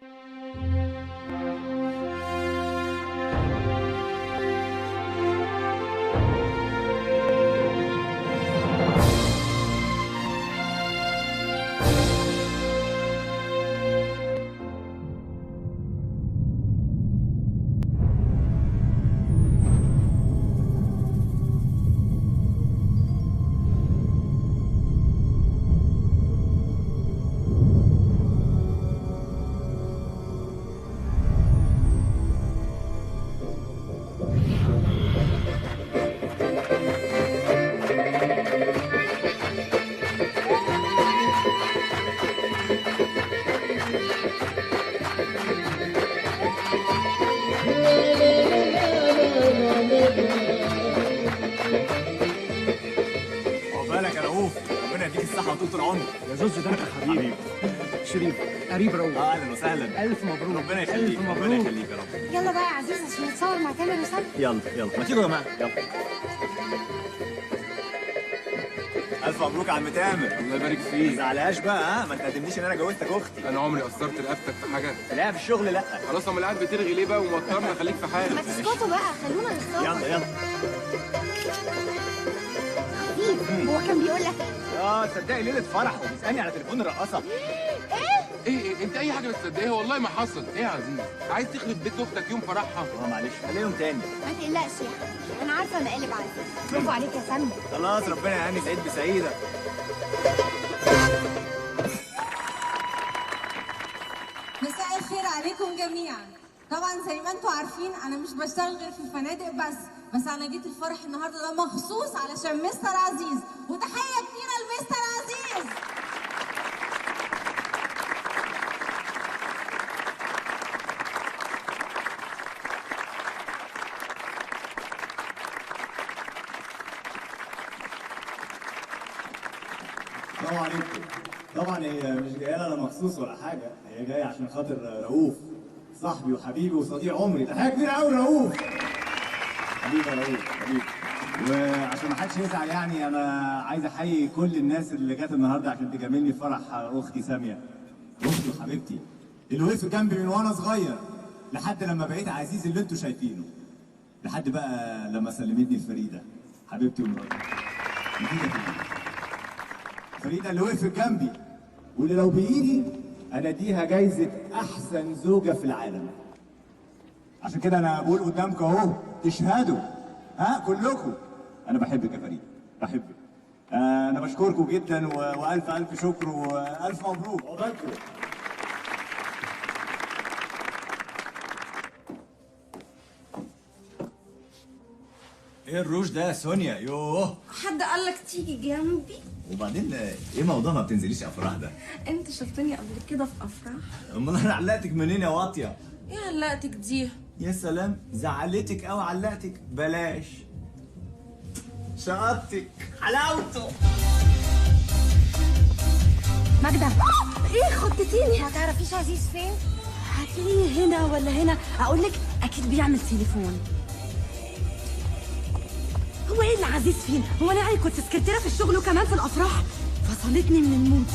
يا زوز ده انت حبيبي شريف قريب رؤوف. اهلا وسهلا، الف مبروك. ربنا يخليك، ربنا يخليك يا رب. يلا بقى يا عزيز عشان نتصور مع تامر وسامي. يلا يلا، ما تيجوا يا جماعة، يلا. الف مبروك يا عم تامر. الله يبارك فيك. ما تزعلهاش بقى، ها ما تندمنيش ان انا جوزتك اختي. انا عمري قصرت رقبتك في حاجة؟ لا في الشغل لا. خلاص امال قاعد بترغي ليه بقى وموترنا؟ خليك في حالك. ما تسكتوا بقى، خلونا نتصور. يلا يلا. عزيز هو كان بيقول لك ايه؟ تصدقي ليلة فرح وبيسالني على تليفون الرقاصه. ايه؟ ايه انت اي حاجة بتصدقيها؟ والله ما حصل. ايه يا عزيز؟ عايز تخرب بيت اختك يوم فرحها؟ معلش خليه يوم تاني. ما تقلقش يا حبيبي، انا عارفه مقالب عزيز. برافو عليك يا سامي. خلاص ربنا يهني سعيد بسعيده. مساء الخير عليكم جميعا. طبعا زي ما انتم عارفين انا مش بشتغل غير في الفنادق بس انا جيت الفرح النهارده ده مخصوص علشان مستر عزيز، وتحية كبيرة لمستر عزيز. السلام عليكم. طبعا هي مش جاية لنا مخصوص ولا حاجة، هي جاية عشان خاطر رؤوف صاحبي وحبيبي وصديق عمري. تحية كبيرة قوي رؤوف. حبيبي يا رؤوف، حبيبي. وعشان ما حدش يزعل يعني، انا عايز احيي كل الناس اللي جت النهارده عشان تجاملني في فرح اختي سامية، اختي وحبيبتي اللي وقفت جنبي من وانا صغير لحد لما بقيت عزيز اللي انتوا شايفينه، لحد بقى لما سلمتني لفريده حبيبتي ومراتي. فريدة اللي وقفت جنبي واللي لو بايدي انا اديها جايزة احسن زوجه في العالم. عشان كده انا بقول قدامكم اهو تشهدوا، ها كلكم، انا بحبك يا فريدة، بحبك. انا بشكركم جدا والف الف شكر والف مبروك. عقبالكم. ايه الروج ده يا سونيا؟ يوه، حد قال لك تيجي جنبي؟ وبعدين ايه موضوع ما بتنزليش افراح ده؟ انت شفتني قبل كده في افراح؟ امال انا علقتك منين يا واطية؟ ايه علقتك دي؟ يا سلام، زعلتك او علقتك؟ بلاش شقطتك حلاوته. ماجدة ايه خضتيني؟ ما تعرفيش عزيز فين؟ هتلاقيه هنا ولا هنا؟ اقول لك اكيد بيعمل تليفون. هو ايه اللي عزيز فين؟ هو انا يعني كنت سكرتيره في الشغل وكمان في الافراح؟ فصلتني من ال mood.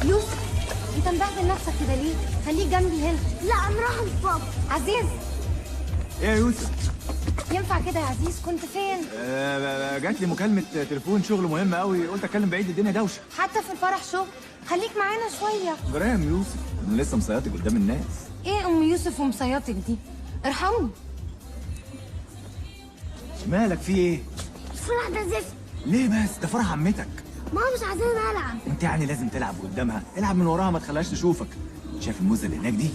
يوسف انت مبهدل نفسك كده ليه؟ خليك جنبي هنا. لا انا رايحة لبابا. عزيز. ايه يا يوسف؟ ينفع كده يا عزيز؟ كنت فين؟ جات لي مكالمة تليفون شغل مهم قوي، قلت اتكلم بعيد الدنيا دوشة. حتى في الفرح شغل؟ خليك معانا شوية. جرام يوسف، انا لسه مصيطك قدام الناس. ايه ام يوسف ومصيطك دي؟ ارحمني. مالك في ايه؟ الفرح ده زفت. ليه بس؟ ده فرح عمتك. ماما مش عايزاني العب. انت يعني لازم تلعب قدامها، العب من وراها ما تخليهاش تشوفك. شايف الموزه اللي هناك دي؟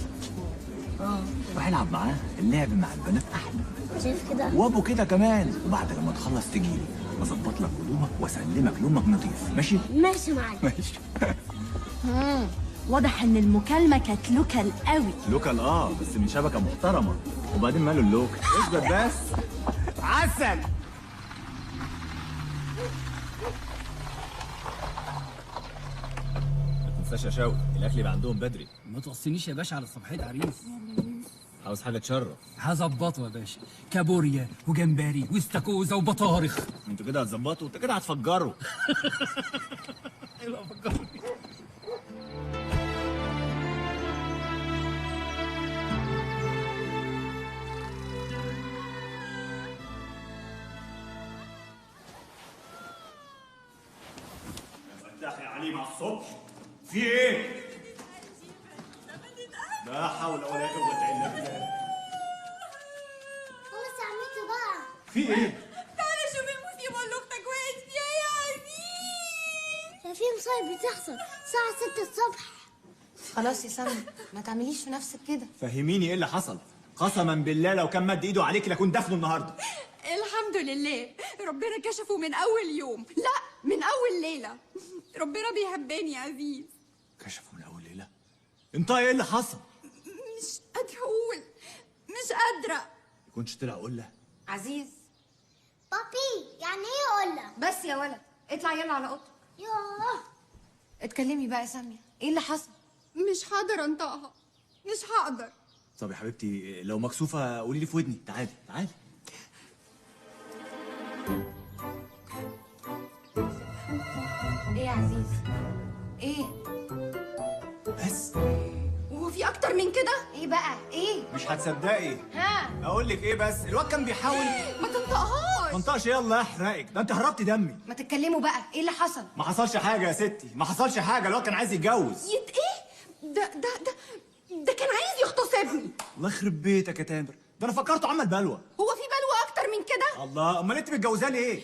روح العب معاها، اللعب مع البنات احلى. شايف كده؟ وابو كده كمان. وبعد لما تخلص تجيلي اظبط لك هدومك واسلمك لامك نظيف، ماشي؟ ماشي معاك. ماشي. واضح ان المكالمة كانت local قوي. local بس من شبكة محترمه. وبعدين ماله ال local؟ اثبت بس. عسل. ما تنساش يا شوقي الاكل يبقى عندهم بدري. ما توصينيش يا باشا على صبحيه عريس. عاوز حاجة تشرف. هظبطه يا باشا، كابوريا وجمبري واستاكوزا وبطارخ. انتوا كده هتظبطوا، انتوا كده هتفجروا. ايوه فجروا. حليم على الصبح، في ايه؟ لا حول ولا قوة الا بالله. خلاص يا عمتي بقى. في ايه؟ تعالى شوف المصيبة اللي اختك وقعت فيها يا عزيز. ده في مصايب بتحصل الساعة 6 الصبح. خلاص يا سامي، ما تعمليش في نفسك كده. فهميني ايه اللي حصل؟ قسما بالله لو كان مد ايده عليك لكون دفنه النهارده. الحمد لله ربنا كشفه من اول يوم، لا من اول ليلة. ربنا بيحبني يا عزيز. كشفه من اول ليلة؟ انت ايه اللي حصل؟ مش قادرة اقول، مش قادرة. يكونش طلع قلة؟ عزيز. بابي يعني ايه قلة؟ بس يا ولد اطلع يلا على اوضتك. ياه. اتكلمي بقى يا سامية، ايه اللي حصل؟ مش هقدر انطقها، مش هقدر. طب يا حبيبتي لو مكسوفه قولي لي في ودني. تعالي تعالي. ايه يا عزيز؟ ايه؟ بس وهو في اكتر من كده؟ ايه بقى؟ ايه؟ مش هتصدقي. ها؟ اقول لك ايه بس، الواد كان بيحاول. ما تنطقهاش. ما انطقش، يلا احرقك، ده انت هربتي دمي. ما تتكلموا بقى، ايه اللي حصل؟ ما حصلش حاجة يا ستي، ما حصلش حاجة، الواد كان عايز يتجوز. ايه؟ ده ده ده ده كان عايز يغتصبني. الله يخرب بيتك يا تامر، ده انا فكرته عمل بلوه. هو في بلوه اكتر من كده؟ الله، امال انت متجوزاه ليه؟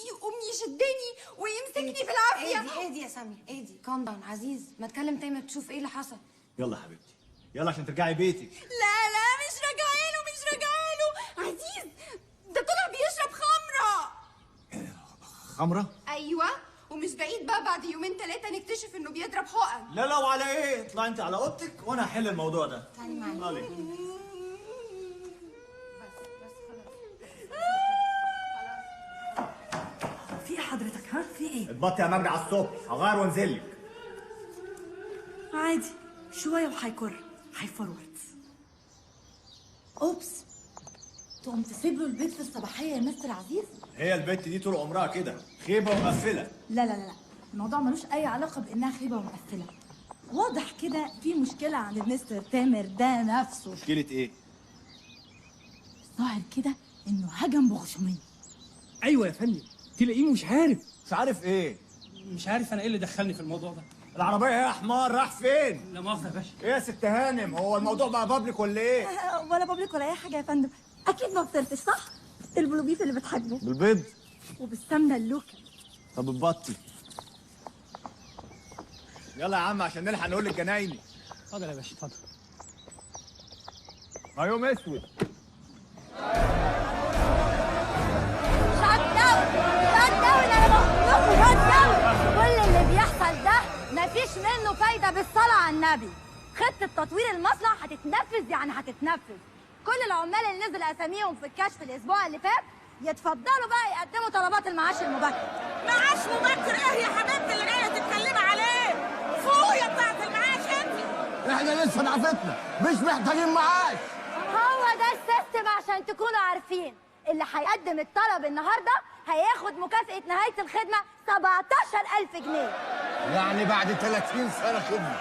يقوم يشدني ويمسكني بالعافية. اهدي اهدي يا سامية، اهدي، calm down. عزيز ما تكلم تامر تشوف ايه اللي حصل. يلا يا حبيبتي، يلا عشان ترجعي بيتك. لا لا مش راجعه، مش راجعه. عزيز ده طلع بيشرب خمره. خمره؟ ايوه، ومش بعيد بقى بعد يومين ثلاثة نكتشف انه بيضرب حقن. لا لا، وعلى ايه؟ اطلعي انت على اوضتك وانا هحل الموضوع ده. تعالي معايا. بس خلاص. في ايه حضرتك؟ ها في ايه؟ اتبطي يا مجدي على الصبح، هغير وانزل لك. عادي شوية وهيكر، هي forward. oops، تقوم تسيب له البيت في الصباحية يا مستر عزيز؟ هي البت دي طول عمرها كده خيبه ومقفله. لا لا لا، الموضوع ملوش اي علاقة بانها خيبه ومقفله. واضح كده في مشكلة عند المستر تامر ده نفسه. مشكلة ايه؟ الظاهر كده انه هجم بغشوميه. ايوه يا فندم، تلاقيه مش عارف. مش عارف ايه؟ مش عارف انا ايه اللي دخلني في الموضوع ده. العربية يا حمار راح فين؟ لا مؤاخذة يا باشا. ايه يا ست هانم، هو الموضوع بقى public ولا ايه؟ ولا public ولا اي حاجة يا فندم. اكيد ما فطرتش صح؟ البلوبيف اللي بتحبه بالبيض وبالسمنه ال local. طب اتبطي. يلا يا عم عشان نلحق نقول للجنايني. اتفضل يا باشا، اتفضل. ما يوم اسود. shut down shut down، انا بقول لكم shut down. كل اللي بيحصل ده مفيش منه فايده بالصلاة على النبي. خطه تطوير المصنع هتتنفذ، يعني هتتنفذ. كل العمال اللي نزل اساميهم في الكشف الاسبوع اللي فات يتفضلوا بقى يقدموا طلبات المعاش المبكر. معاش مبكر ايه يا حبيبتي اللي جاية تتكلمي عليه؟ فوق يا بتاعه المعاش انت. احنا لسه ضعفتنا، مش محتاجين معاش. هو ده ال system عشان تكونوا عارفين. اللي هيقدم الطلب النهارده هياخد مكافأة نهاية الخدمة 17,000 جنيه. يعني بعد 30 سنة خدمة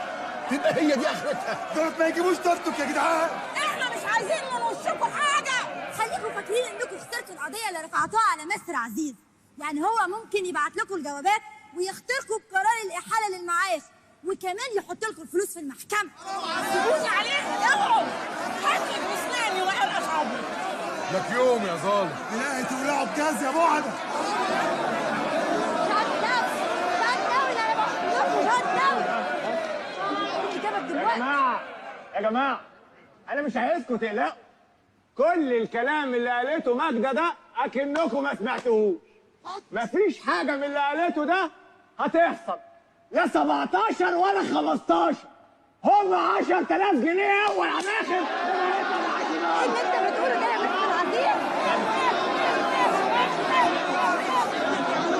تبقى هي دي اخرتها؟ دول ما يجيبوش طارتك يا جدعان. احنا مش عايزين من وشكم حاجة. خليكم فاكرين انكم خسرتوا القضية اللي رفعتوها على مستر عزيز. يعني هو ممكن يبعت لكم الجوابات ويخترقوا بقرار الإحالة للمعاش، وكمان يحط لكم الفلوس في المحكمة. سيبوني عليها، اوعوا هاكل بسناني وارقص عمري. لك يوم يا ظالم. إلهي تولعوا بجاز يا بعدة. shut down shut down، انا بقول لكم shut down. الإجابة دلوقتي. يا جماعة يا جماعة، أنا مش عايزكم تقلقوا. كل الكلام اللي قالته ماجدة ده أكنكم ما سمعتوهوش. مفيش حاجة من اللي قالته ده هتحصل، لا 17 ولا 15، هم 10,000 جنيه أول على آخر. إيه اللي أنت بتقوله ده يا مستر عزيز؟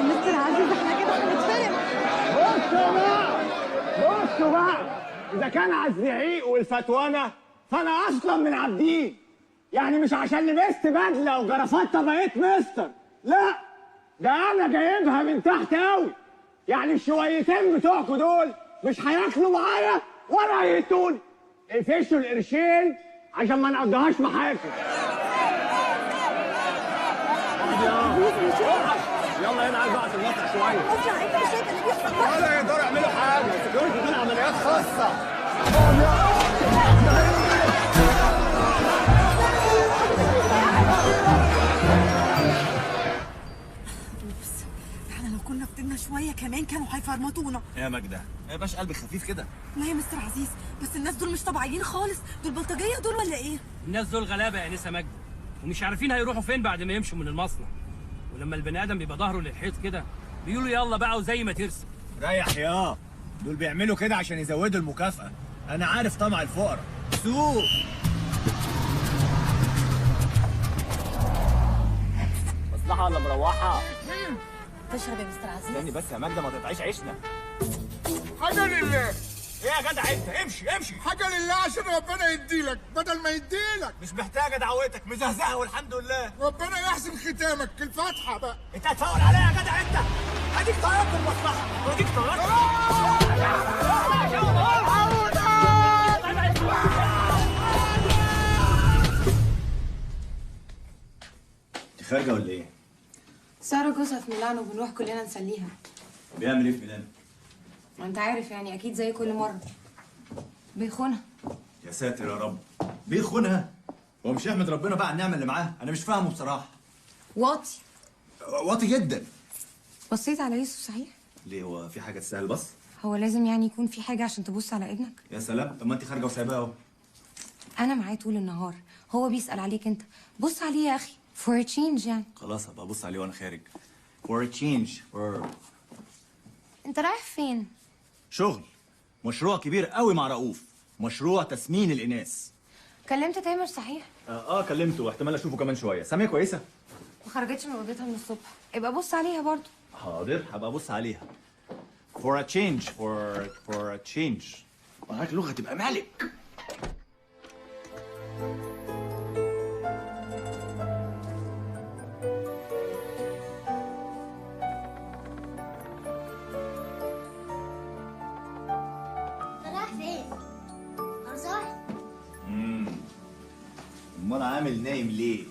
مستر عزيز احنا كده هنتفرم. بصوا بقى، بصوا بقى، إذا كان على الزعيق والفتوانة فأنا أصلا من عابدين. يعني مش عشان لبست بدلة وجرافطة بقيت مستر، لا، ده أنا جايبها من تحت أوي. يعني الشويتين بتوعكوا دول مش هياكلوا معايا ولا هيقتوني. اقفشوا القرشين عشان ما نقضيهاش محاكم. يلا هنا. شمال بقى عشان نوسع شوية. مصنع انت مش شايف اللي بيحصل ده؟ ولا يقدروا يعملوا حاجة، security دول عمليات خاصة. oops، احنا لو كنا فضلنا شوية كمان كانوا هيفرمطونا. يا ماجدة ما يبقاش قلبك خفيف كده. لا يا مستر عزيز، بس الناس دول مش طبيعيين خالص، دول بلطجيه دول ولا ايه؟ الناس دول غلابة يا انسه ماجدة، ومش عارفين هيروحوا فين بعد ما يمشوا من المصنع. ولما البني ادم بيبقى ظهره للحيط كده بيقولوا يلا بقى وزي ما ترسم. ريح يا دول بيعملوا كده عشان يزودوا المكافأة، انا عارف طمع الفقراء. سوق. مصلحة ولا مروحة؟ تشرب يا مستر عزيز؟ استني بس يا ماجدة ما تقطعيش عيشنا. حاجة لله. ايه يا جدع انت؟ امشي امشي. حاجة لله عشان ربنا يديلك بدل ما يديلك. مش محتاجة دعوتك، مزهزهة والحمد لله. ربنا يحسن ختامك، الفاتحة بقى. انت هتفول عليا يا جدع انت؟ اديك طيرت المصلحة، اديك طيرت. انت خارجة ولا ايه؟ سارة جوزها في ميلانو، بنروح كلنا نسليها. بيعمل ايه في ميلانو؟ ما انت عارف يعني، اكيد زي كل مرة بيخونها. يا ساتر يا رب، بيخونها؟ هو مش يحمد ربنا بقى على النعمة اللي معاه؟ انا مش فاهمه بصراحة. واطي واطي جدا. بصيت على يوسف صحيح؟ ليه، هو في حاجة تستاهل بص؟ هو لازم يعني يكون في حاجة عشان تبص على ابنك؟ يا سلام، طب ما انت خارجه وسايباه اهو. انا معاه طول النهار، هو بيسأل عليك انت، بص عليه يا اخي for a change يعني. خلاص هبقى ابص عليه وانا خارج. for a change. for انت رايح فين؟ شغل، مشروع كبير قوي مع رؤوف، مشروع تسمين الاناث. كلمت تامر صحيح؟ كلمته، واحتمال اشوفه كمان شوية. سامية كويسة؟ ما خرجتش من اوضتها من الصبح، ابقى بص عليها برضو. حاضر هبقى ابص عليها. for a change for a change. معاك لغة تبقى ملك. امال عامل نايم ليه؟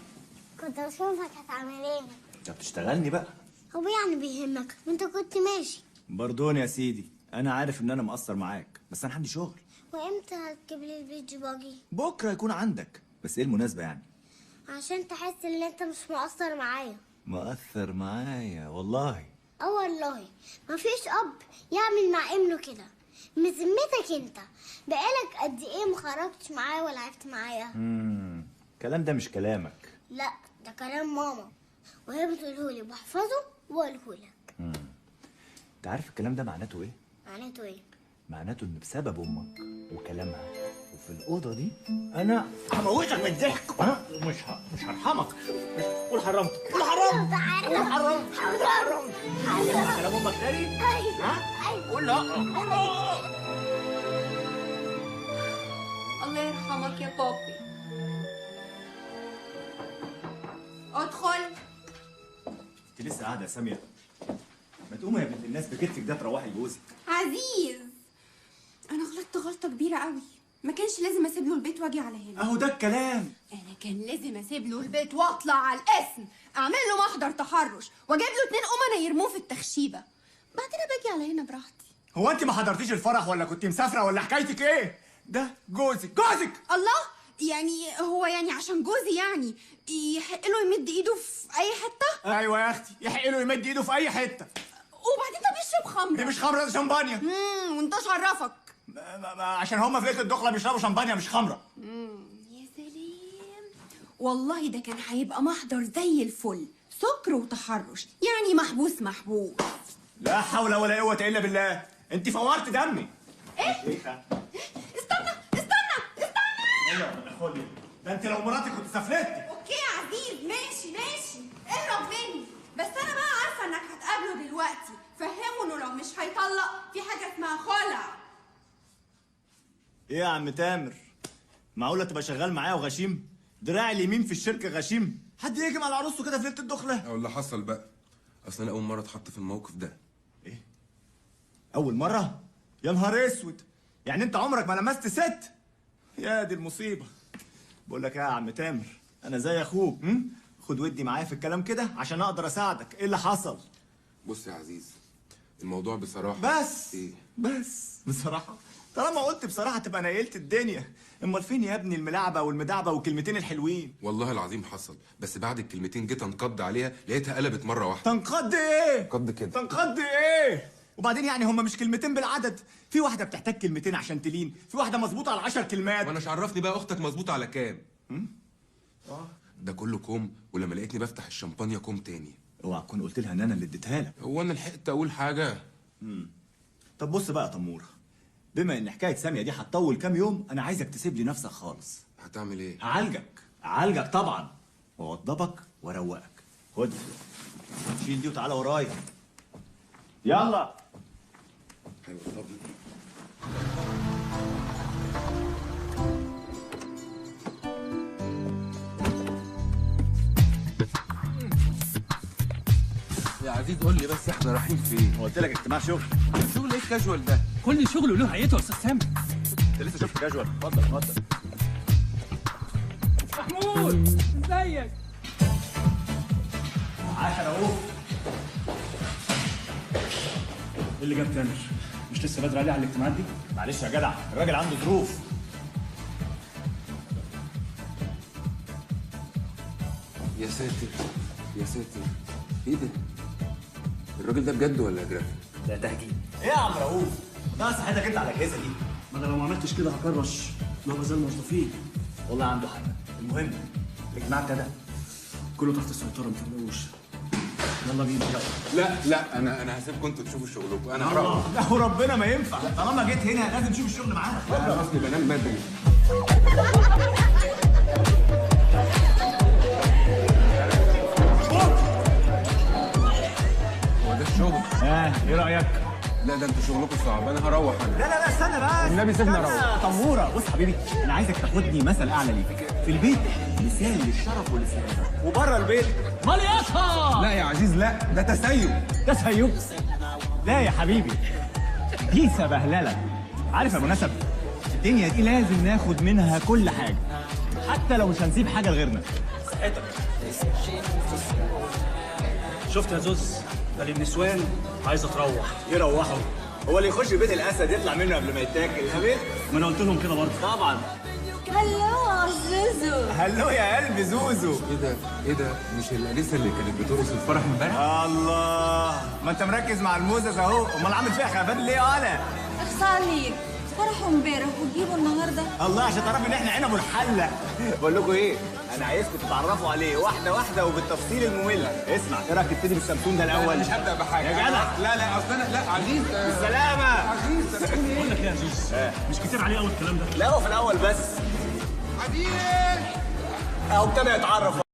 كنت بشوفك هتعمل ايه. انت بتشتغلني بقى. هو يعني بيهمك وانت كنت ماشي؟ pardon يا سيدي، انا عارف ان انا مقصر معاك، بس انا عندي شغل. وامتى هتجيب لي ال beach buggy؟ بكره يكون عندك. بس ايه المناسبة يعني؟ عشان تحس ان انت مش مقصر معايا. مقصر معايا والله؟ اه والله، مفيش اب يعمل مع ابنه كده. بذمتك انت بقالك قد ايه ما خرجتش معايا ولا لعبت معايا؟ الكلام ده مش كلامك. لا ده كلام ماما، وهي بتقوله لي بحفظه واقوله لك. انت عارف الكلام ده معناته ايه؟ معناته ايه؟ معناته ان بسبب امك وكلامها وفي الاوضة دي انا هموتك من الضحك. ها؟ مش هرحمك. قول حرمت، قول حرمت، قول حرمت، قول حرمت. كلام امك تاني؟ ها؟ قول لا. الله يرحمك يا بابي. ادخل. انت لسه قاعدة يا سامية؟ ما تقومي يا بنت الناس بكتفك ده تروحي لجوزك. عزيز، انا غلطت غلطه كبيرة قوي، ما كانش لازم اسيب له البيت واجي على هنا. اهو ده الكلام. انا كان لازم اسيب له البيت واطلع على القسم، اعمل له محضر تحرش واجيب له 2 امنا يرموه في التخشيبه، بعدين باجي على هنا براحتي. هو انت ما حضرتيش الفرح ولا كنت مسافرة ولا حكايتك ايه؟ ده جوزك، جوزك. الله، يعني هو يعني عشان جوزي يعني يحق له يمد ايده في اي حتة؟ ايوه يا اختي، يحق له يمد ايده في اي حتة. وبعدين ده بيشرب خمره. دي مش خمره، ده شمبانيا. وانت عرفك؟ عشان هما في ليلة الدخلة بيشربوا شمبانيا مش خمره. يا سلام، والله ده كان هيبقى محضر زي الفل، سكر وتحرش، يعني محبوس محبوس. لا حول ولا قوة الا بالله، انت فورت دمي. ايه؟ استنى استنى استنى. يلا خدي ده، انت لو مراتي كنت سافلتي. okay يا عزيز، ماشي ماشي، اهرب مني، بس انا بقى عارفه انك هتقابله دلوقتي، فهمه انه لو مش هيطلق في حاجة اسمها خلع. ايه يا عم تامر؟ معقولة تبقى شغال معايا وغشيم؟ دراعي اليمين في الشركة غشيم؟ حد يهجم على عروسته كده في ليلة الدخلة؟ او اللي حصل بقى، اصل انا اول مرة اتحط في الموقف ده. ايه؟ اول مرة؟ يا نهار اسود، يعني انت عمرك ما لمست ست؟ يا دي المصيبة. بقول لك ايه يا عم تامر، انا زي اخوك، خد ودي معايا في الكلام كده عشان اقدر اساعدك. ايه اللي حصل؟ بص يا عزيز، الموضوع بصراحة. بس ايه؟ بس بصراحة، طالما قلت بصراحة تبقى نيلت الدنيا. امال فين يا ابني الملاعبه والمدعبه والكلمتين الحلوين؟ والله العظيم حصل، بس بعد الكلمتين جيت انقض عليها لقيتها قلبت مرة واحدة. تنقض ايه؟ انقض كده. تنقض ايه؟ وبعدين يعني هما مش كلمتين بالعدد، في واحدة بتحتاج كلمتين عشان تلين، في واحدة مظبوطة على 10 كلمات. وانا مش عرفني بقى اختك مظبوطة على كام؟ ده كله كوم، ولما لقيتني بفتح الشمبانيا كوم تاني. اوعى تكون قلت لها ان انا اللي اديتها لك. هو انا لحقت اقول حاجة؟ طب بص بقى يا تموره، بما ان حكاية سامية دي هتطول كام يوم، انا عايزك تسيب لي نفسك خالص. هتعمل ايه؟ هعالجك، هعالجك طبعا، واوضبك واروقك. خد شيل دي وتعالى ورايا. يلا. هيوضبني. يا عزيز قول لي بس احنا رايحين فين؟ قلت لك اجتماع شغل. شغل ايه الكاجوال ده؟ كل شغله له هيئته يا استاذ سامي. انت لسه شفت كاجوال؟ اتفضل اتفضل. محمود ازيك؟ عاش يا رؤوف. ايه اللي جاب تامر؟ مش لسه بدري عليه على الاجتماعات دي؟ معلش يا جدع، الراجل عنده ظروف. يا ساتر يا ساتر، ايه ده؟ الراجل ده بجد ولا جرافيك؟ ده تهجين. ايه يا عم رؤوف؟ ده صحتك انت على الاجهزة دي. ما انا لو ما عملتش كده هكرش، ما هو زي الموظفين. والله عنده حق. المهم الاجتماع ابتدى، كله تحت السيطرة ما تقلقوش. يلا بينا. لا لا انا هسيبكم انتوا تشوفوا شغلكم، انا هروح. لا وربنا ما ينفع، طالما جيت هنا لازم تشوف الشغل معانا. انا اصلي بنام بدري. هو ده الشغل؟ ايه رايك؟ لا ده انتوا شغلكم صعب، انا هروح انا. لا لا لا استنى بس، النبي سيبني اروح. تموره بص حبيبي، انا عايزك تاخدني مثل اعلى ليك في البيت، مثال للشرف والاستقامة، وبره البيت مليطه. لا يا عزيز لا، ده تسيب. تسيب؟ لا يا حبيبي، دي سبهلله. عارف يا مناسب، الدنيا دي لازم ناخد منها كل حاجة، حتى لو مش هنسيب حاجة لغيرنا. صحتك. شفت يا زوز؟ ده النسوان عايزه تروح. يروحوا؟ هو اللي يخش بيت الاسد يطلع منه قبل ما يتاكل يا بيت؟ ما انا قلت لهم كده برضه. طبعا. hello زوزو. hello يا قلب زوزو. ايه ده؟ ايه ده؟ مش الانسة اللي كانت بترقص الفرح امبارح؟ الله، ما انت مركز مع الموزز اهو، امال عامل فيها خبان ليه انا؟ اخص عليك، فرحوا امبارح وتجيبوا النهارده. الله، عشان تعرفوا ان احنا عنب الحلة. بقول لكم ايه؟ انا عايزكم تتعرفوا عليه واحدة واحدة وبالتفصيل الممل. اسمع، ايه رايك تبتدي بالسمسون ده الاول؟ لا مش هبدا بحاجة يا جدع. لا لا اصل انا لا عزيز. بالسلامة عزيز. سمسون ايه؟ بقول لك ايه يا عزيز؟ مش كتير عليه قوي الكلام ده. لا هو في الاول بس. عزيز اهو ابتدى يتعرف.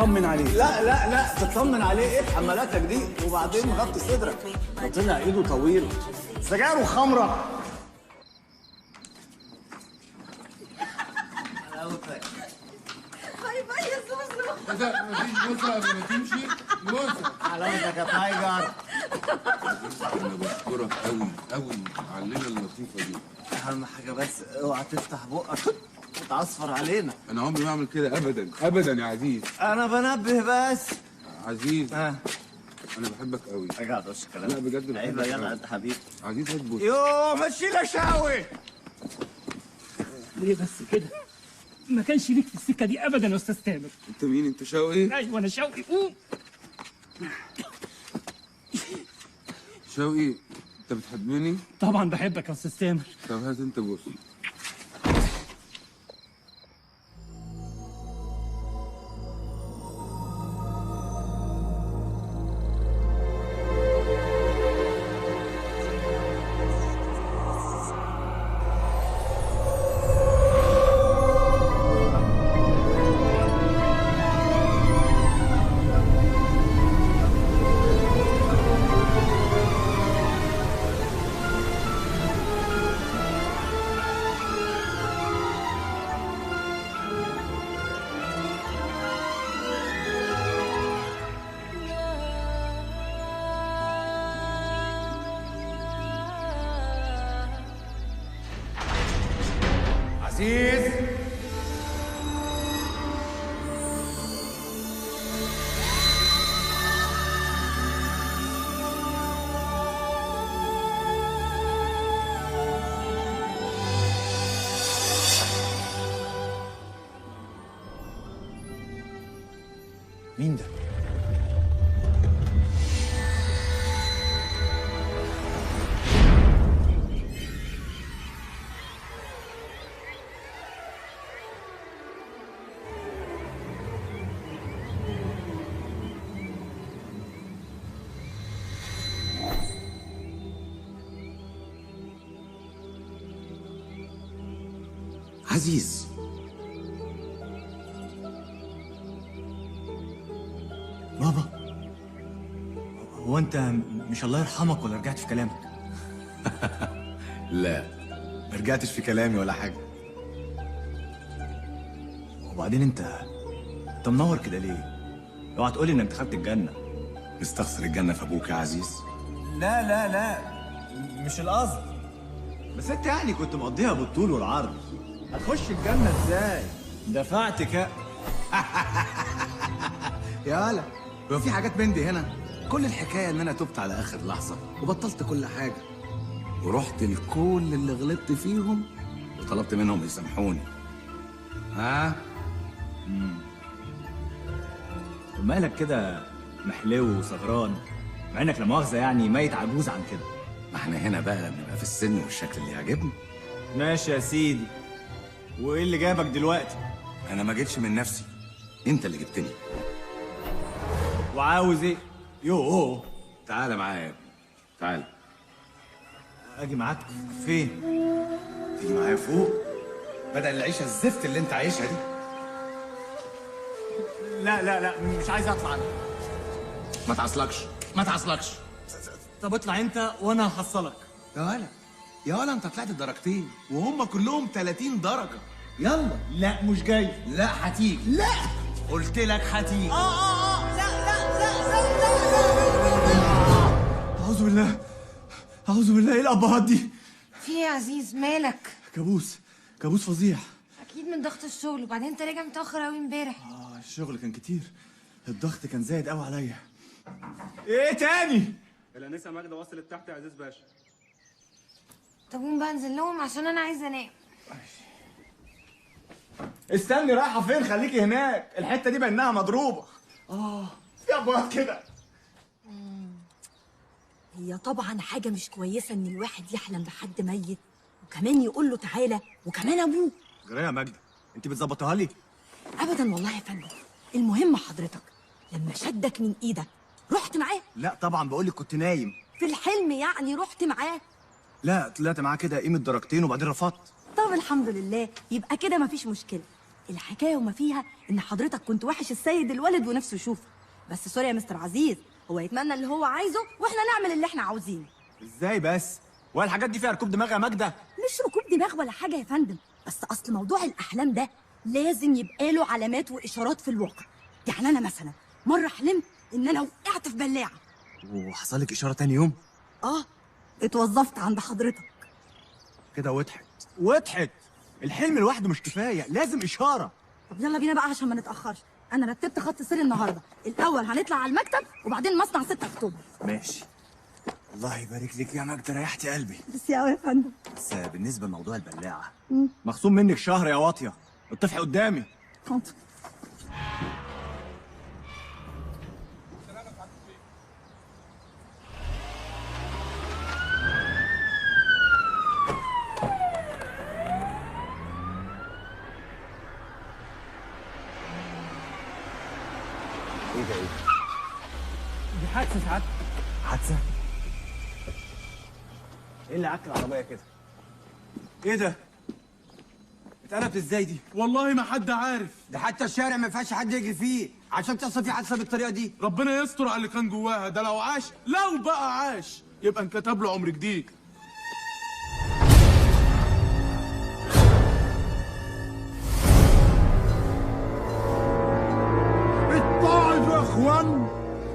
تطمن عليه. لا لا لا تطمن عليه ايه حمالاتك دي؟ وبعدين مغطي صدرك، ده طلع ايده طويلة. سجاير وخمره. bye bye يا زوزو. لا مفيش بوسه قبل ما تمشي. بوسه. حلاوتك يا tiger. انا بشكرك قوي قوي على الليلة اللطيفة دي. اهم حاجة بس اوعى تفتح بقك وتعصفر علينا. انا عمري ما اعمل كده ابدا ابدا يا عزيز. انا بنبه بس. عزيز انا بحبك قوي. رجع تقولش الكلام. لا بجد بحبك. عيب يا جدع انت حبيبي. عزيز هات بوسه. يوه مشي لك شاوي. ليه بس كده؟ ما كانش ليك في السكة دي ابدا يا استاذ تامر. انت مين؟ انت شوقي؟ ايوه انا شوقي. قوم شوقي، انت بتحبني؟ طبعا بحبك يا استاذ تامر. طب هات انت بوسه. عزيز مين ده؟ عزيز بابا، هو انت مش الله يرحمك ولا رجعت في كلامك؟ لا ما رجعتش في كلامي ولا حاجة. وبعدين انت منور كده ليه؟ اوعى تقولي انك دخلت الجنة. مستخسر الجنة في ابوك يا عزيز؟ لا لا لا مش القصد، بس انت يعني كنت مقضيها بالطول والعرض. هتخش الجنة ازاي؟ دفعت كام؟ يا ولا هو في حاجات من دي هنا؟ كل الحكاية ان انا تبت على اخر لحظة وبطلت كل حاجة، ورحت لكل اللي غلطت فيهم وطلبت منهم يسامحوني. ها؟ ومالك كده محلو وصغران، مع انك لا مؤاخذة يعني ميت عجوز عن كده. ما احنا هنا بقى بنبقى في السن والشكل اللي يعجبني. ماشي يا سيدي، وايه اللي جابك دلوقتي؟ انا ما جيتش من نفسي، انت اللي جبتني. وعاوز ايه؟ يوه تعالى معايا يا ابني، تعالى. اجي معاك فين؟ تيجي معايا فوق بدل العيشة الزفت اللي انت عايشها دي. لا لا لا مش عايز اطلع انا. ما تعصلكش ما تعصلكش. طب اطلع انت وانا هحصلك. يا ولا يا ولا انت طلعت درجتين وهم كلهم 30 درجه. يلا. لا مش جاي. لا هتيجي. لا قلت لك هتيجي. لا لا لا لا لا لا. اعوذ بالله اعوذ بالله، ايه الابهات دي؟ في ايه يا عزيز مالك؟ كابوس، كابوس فظيع. اكيد من ضغط الشغل، وبعدين انت راجع متاخر قوي امبارح. الشغل كان كتير، الضغط كان زايد قوي عليا. ايه تاني؟ الانسة ماجدة وصلت تحت يا عزيز باشا. طب قوم بقى انزل لهم عشان انا عايزه انام. استني، رايحة فين؟ خليكي هناك، الحتة دي بانها مضروبة. في ابوات كده. هي طبعا حاجة مش كويسة ان الواحد يحلم بحد ميت وكمان يقول له تعالى وكمان ابوه. جرايه يا ماجدة، انت بتظبطها لي؟ ابدا والله يا فندم. المهم حضرتك لما شدك من ايدك رحت معاه؟ لا طبعا، بقول لك كنت نايم في الحلم يعني. رحت معاه؟ لا طلعت معاه كده قيمة درجتين وبعدين رفضت. طب الحمد لله، يبقى كده مفيش مشكلة. الحكاية وما فيها ان حضرتك كنت وحش السيد الولد ونفسه يشوفه. بس sorry يا مستر عزيز، هو يتمنى اللي هو عايزه واحنا نعمل اللي احنا عاوزينه. ازاي بس؟ ولا الحاجات دي فيها ركوب دماغ يا ماجدة؟ مش ركوب دماغ ولا حاجة يا فندم، بس اصل موضوع الاحلام ده لازم يبقى له علامات واشارات في الواقع. يعني انا مثلا مرة حلمت ان انا وقعت في بلاعه. وحصل لك اشارة تاني يوم؟ اتوظفت عند حضرتك. كده وضحت. وضحت. الحلم لوحده مش كفاية، لازم اشارة. طب يلا بينا بقى عشان ما نتاخرش. انا رتبت خط سير النهارده، الاول هنطلع على المكتب وبعدين مصنع 6 اكتوبر. ماشي. الله يبارك لك يا مجد، ريحتي قلبي. بس يا قوي يا فندم. بس بالنسبة لموضوع البلاعة، مخصوم منك شهر يا واطية. اتفقي قدامي. حاضر. ايه ده؟ ايه دي؟ حادثه سعادتك. حادثه؟ ايه اللي عك العربية كده؟ ايه ده؟ اتقلبت ازاي دي؟ والله ما حد عارف. ده حتى الشارع ما ينفعش حد يجري فيه عشان تحصل فيه حادثه بالطريقة دي. ربنا يستر على اللي كان جواها ده، لو عاش، لو بقى عاش يبقى انكتب له عمر جديد. اتعظوا يا اخوان،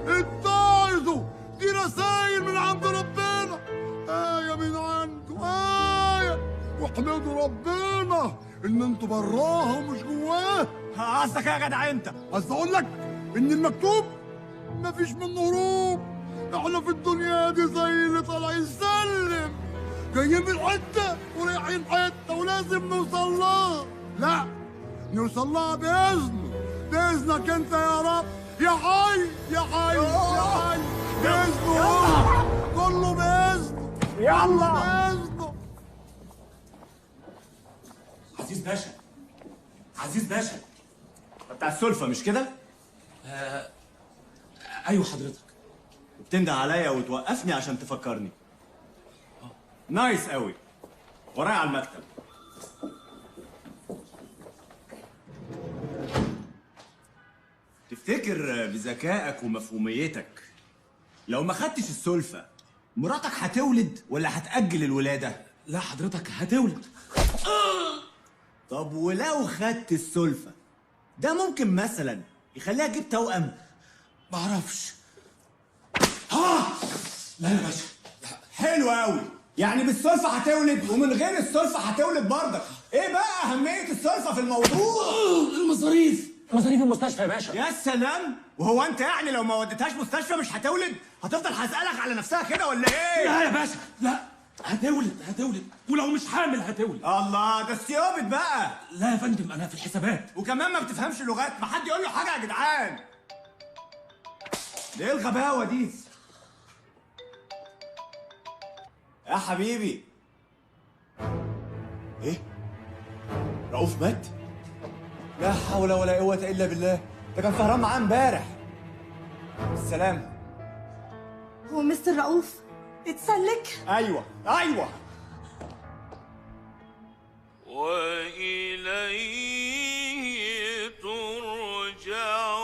اتعظوا، دي رسائل من عند ربنا، آية من عنده، آية، واحمدوا ربنا إن انتوا براها ومش جواها. قصدك ايه يا جدع انت؟ قصدي أقول لك إن المكتوب مفيش منه هروب، احنا في الدنيا دي زي اللي طالع يسلم، جايين من حتة ورايحين حتة ولازم نوصل لها. لا، نوصل لها بإذنه، بإذنك أنت يا رب، يا حي يا حي يا حي، بإذنه هو، كله بإذنه، يلا بإذنه. عزيز باشا، عزيز باشا. بتاع السلفة مش كده؟ ايوه حضرتك. بتنده عليا وتوقفني عشان تفكرني. نايس قوي. ورايا على المكتب. تفتكر بذكائك ومفهوميتك لو ما خدتش السلفة مراتك هتولد ولا هتأجل الولادة؟ لا حضرتك هتولد. طب ولو خدت السلفة ده ممكن مثلا يخليها تجيب توأم؟ معرفش. لا يا باشا. حلو قوي، يعني بالسلفة هتولد ومن غير السلفة هتولد برضك. ايه بقى أهمية السلفة في الموضوع؟ المصاريف، مصاريف المستشفى يا باشا. يا سلام، وهو انت يعني لو ما وديتهاش مستشفى مش هتولد؟ هتفضل هسألك على نفسها كده ولا ايه؟ لا يا باشا، لا، هتولد هتولد، ولو مش حامل هتولد. الله، ده استيابت بقى. لا يا فندم، انا في الحسابات. وكمان ما بتفهمش لغات، ما حد يقول له حاجة يا جدعان. ده ايه الغباوه دي؟ يا حبيبي. ايه؟ رؤوف مات؟ لا حول ولا قوة إلا بالله، ده كان سهران معاه امبارح. السلام. هو مستر رؤوف اتسلك؟ أيوه أيوه. وإليه ترجعون.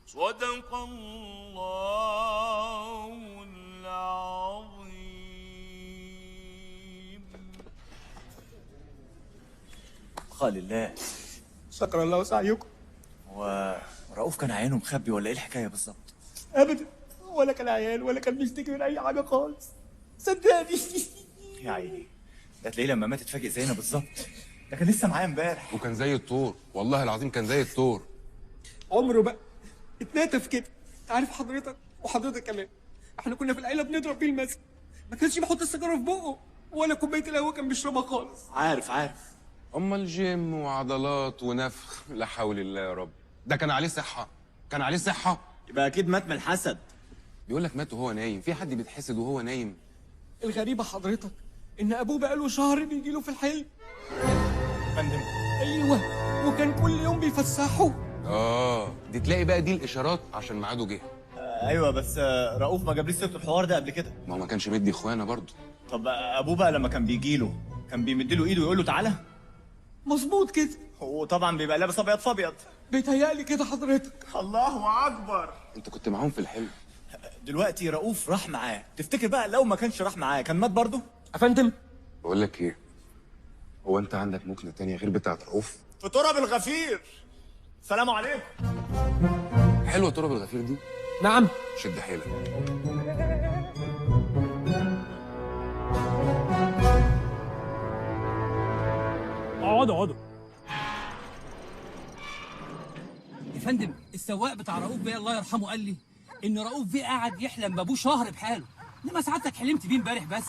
صدق الله العظيم. قال الله. شكر الله سعيكم. هو رؤوف كان عيانه مخبي ولا ايه الحكاية بالظبط؟ ابدا، ولا كان عيان ولا كان بيشتكي من اي حاجة خالص، صدقني. يا عيني، ده تلاقيه لما مات اتفاجئ زينا بالظبط. ده كان لسه معايا امبارح وكان زي الطور، والله العظيم كان زي الطور. عمره بقى اتنتف كده. عارف حضرتك وحضرتك كمان، احنا كنا في العيلة بنضرب بيه المثل، ما كانش بيحط السيجارة في بقه ولا كوباية القهوة كان بيشربها خالص. عارف عارف. امال الجيم وعضلات ونفخ، لا حول الله يا رب. ده كان عليه صحة، كان عليه صحة. يبقى اكيد مات من الحسد. بيقول لك مات وهو نايم، في حد بيتحسد وهو نايم؟ الغريبة حضرتك ان ابوه بقاله شهر بيجي له في الحلم. فندم؟ ايوه، وكان كل يوم بيفسحه. دي تلاقي بقى دي الاشارات عشان ميعاده جه. ايوه بس رؤوف ما جابليش سيره الحوار ده قبل كده. ما هو ما كانش مدي اخوانه برضه. طب ابوه بقى لما كان بيجي له كان بيمد له ايده ويقول له تعالى؟ مظبوط كده. وطبعا بيبقى لابس ابيض فابيض. بيتهيألي كده حضرتك. الله اكبر. انت كنت معاهم في الحلم. دلوقتي رؤوف راح معاه، تفتكر بقى لو ما كانش راح معاه كان مات برضه؟ افندم؟ بقول لك ايه، هو انت عندك مكنه تانية غير بتاعه رؤوف؟ في تراب الغفير. السلام عليكم. حلوة تراب الغفير دي. نعم. شد حيلك. اقعدوا اقعدوا. يا فندم السواق بتاع رؤوف بيه الله يرحمه قال لي ان رؤوف بيه قعد يحلم بابوه شهر بحاله، انما سعادتك حلمت بيه امبارح بس،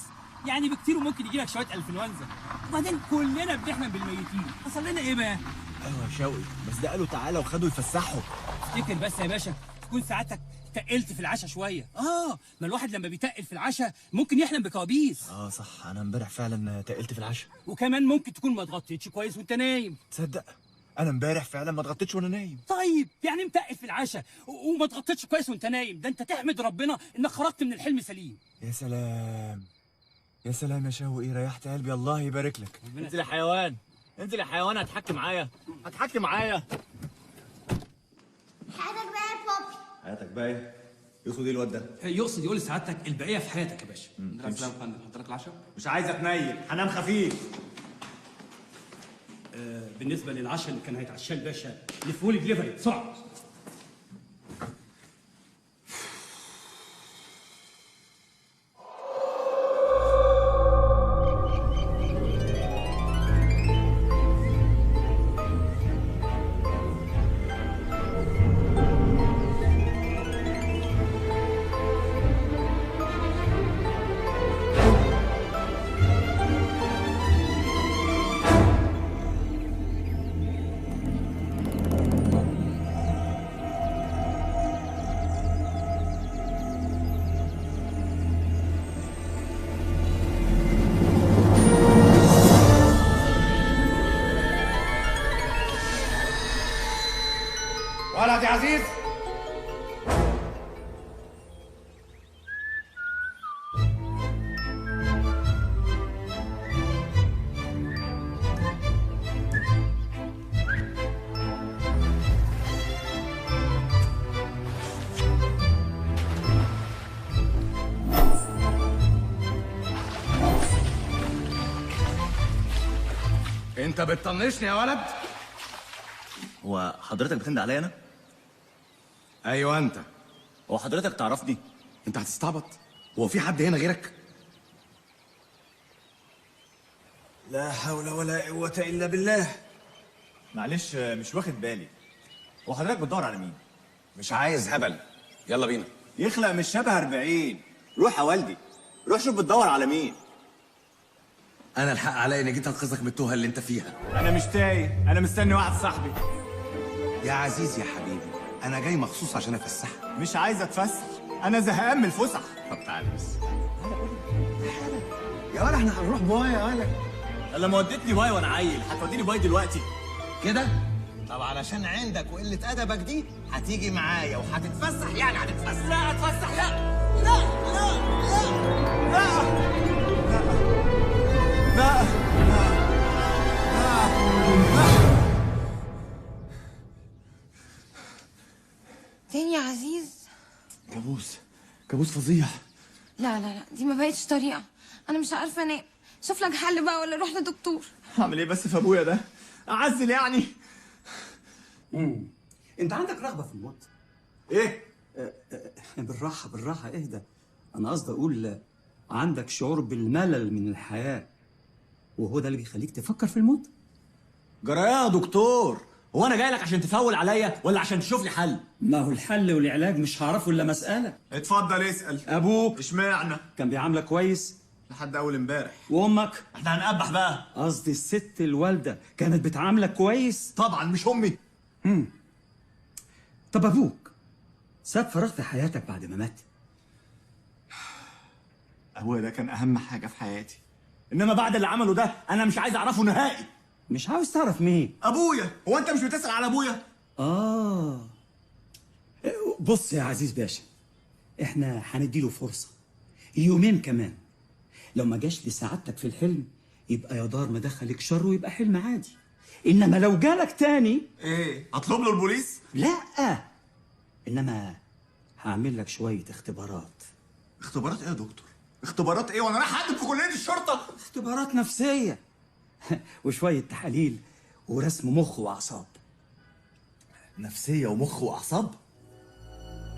يعني بكتير وممكن يجي لك شوية انفلونزا، وبعدين كلنا بنحلم بالميتين، حصل لنا ايه بقى؟ ايوه يا شوقي، بس ده قالوا تعالى وخدوا يفسحوا. افتكر بس يا باشا تكون ساعتك تقلت في العشاء شوية. ما الواحد لما بيتقل في العشاء ممكن يحلم بكوابيس. صح، انا امبارح فعلا تقلت في العشاء. وكمان ممكن تكون ما اتغطيتش كويس وانت نايم. تصدق انا امبارح فعلا ما اتغطيتش وانا نايم. طيب يعني متقل في العشاء وما اتغطيتش كويس وانت نايم، ده انت تحمد ربنا انك خرجت من الحلم سليم. يا سلام يا سلام يا شوقي، ريحت قلبي، الله يبارك لك. انزل يا حيوان، انزل يا حيوان، هتحكي معايا، هتحكي معايا. حياتك بقى يا بابي. حياتك بقى ايه؟ يقصد ايه الواد ده؟ يقصد يقول لسعادتك البقية في حياتك يا باشا. السلام يا فندم، حضرتك العشاء؟ مش عايز اتنيل، هنام خفيف. بالنسبة للعشاء اللي كان هيتعشاه الباشا، لفولي دليفري بسرعة. ولد يا عزيز. انت بتطنشني يا ولد؟ هو حضرتك بتند عليا انا؟ ايوه انت. هو حضرتك تعرفني؟ انت هتستعبط؟ هو في حد هنا غيرك؟ لا حول ولا قوة إلا بالله. معلش مش واخد بالي، هو حضرتك بتدور على مين؟ مش عايز هبل، يلا بينا. يخلق مش شبه 40. روح يا والدي، روح شوف بتدور على مين. أنا الحق عليا إني جيت أنقذك من التوهة اللي أنت فيها. أنا مش تايه، أنا مستني واحد صاحبي. يا عزيز يا حبيبي، أنا جاي مخصوص عشان أفسحك. مش عايز أتفسح، أنا زهقان من الفسح. طب تعالى بس. تعالى قولي، تعالى يا ولا، إحنا هنروح باي يا ولا. لما وديتني باي وأنا عيل، هتوديني باي دلوقتي؟ كده؟ طب علشان عندك وقلة أدبك دي هتيجي معايا وهتتفسح، يعني هتتفسح. لا هتفسح، لا لا لا لا لا لا لا لا. تاني يا عزيز؟ كابوس، كابوس فظيع. لا لا لا، دي ما بقتش طريقة، أنا مش عارفة أنام. شوف لك حل بقى ولا روح لدكتور. هعمل إيه بس في أبويا ده؟ أعزل يعني؟ أنت عندك رغبة في الموت؟ إيه؟ بالراحة بالراحة، اهدى. أنا قصدي أقول عندك شعور بالملل من الحياة، وهو ده اللي بيخليك تفكر في الموت؟ جرايه يا دكتور، هو انا جاي لك عشان تفول عليا ولا عشان تشوف لي حل؟ ما هو الحل والعلاج مش هعرفه الا مسألة. اتفضل اسأل. ابوك اشمعنى؟ كان بيعاملك كويس؟ لحد اول امبارح. وامك؟ احنا هنقبح بقى. قصدي الست الوالدة كانت بتعاملك كويس؟ طبعا مش امي. طب ابوك ساب فراغ في حياتك بعد ما مات؟ ابويا ده كان اهم حاجة في حياتي، انما بعد اللي عمله ده انا مش عايز اعرفه نهائي. مش عاوز تعرف مين؟ ابويا. هو انت مش بتسأل على ابويا؟ بص يا عزيز باشا، احنا هنديله فرصة يومين كمان، لو ما جاش لسعادتك في الحلم يبقى يا دار ما دخلك شر ويبقى حلم عادي، انما لو جالك تاني ايه؟ هطلب له البوليس؟ لا، انما هعمل لك شوية اختبارات. اختبارات ايه يا دكتور؟ اختبارات ايه وانا رايح اقدم في كلية الشرطة؟ اختبارات نفسية وشوية تحاليل ورسم مخ وأعصاب. نفسية ومخ وأعصاب؟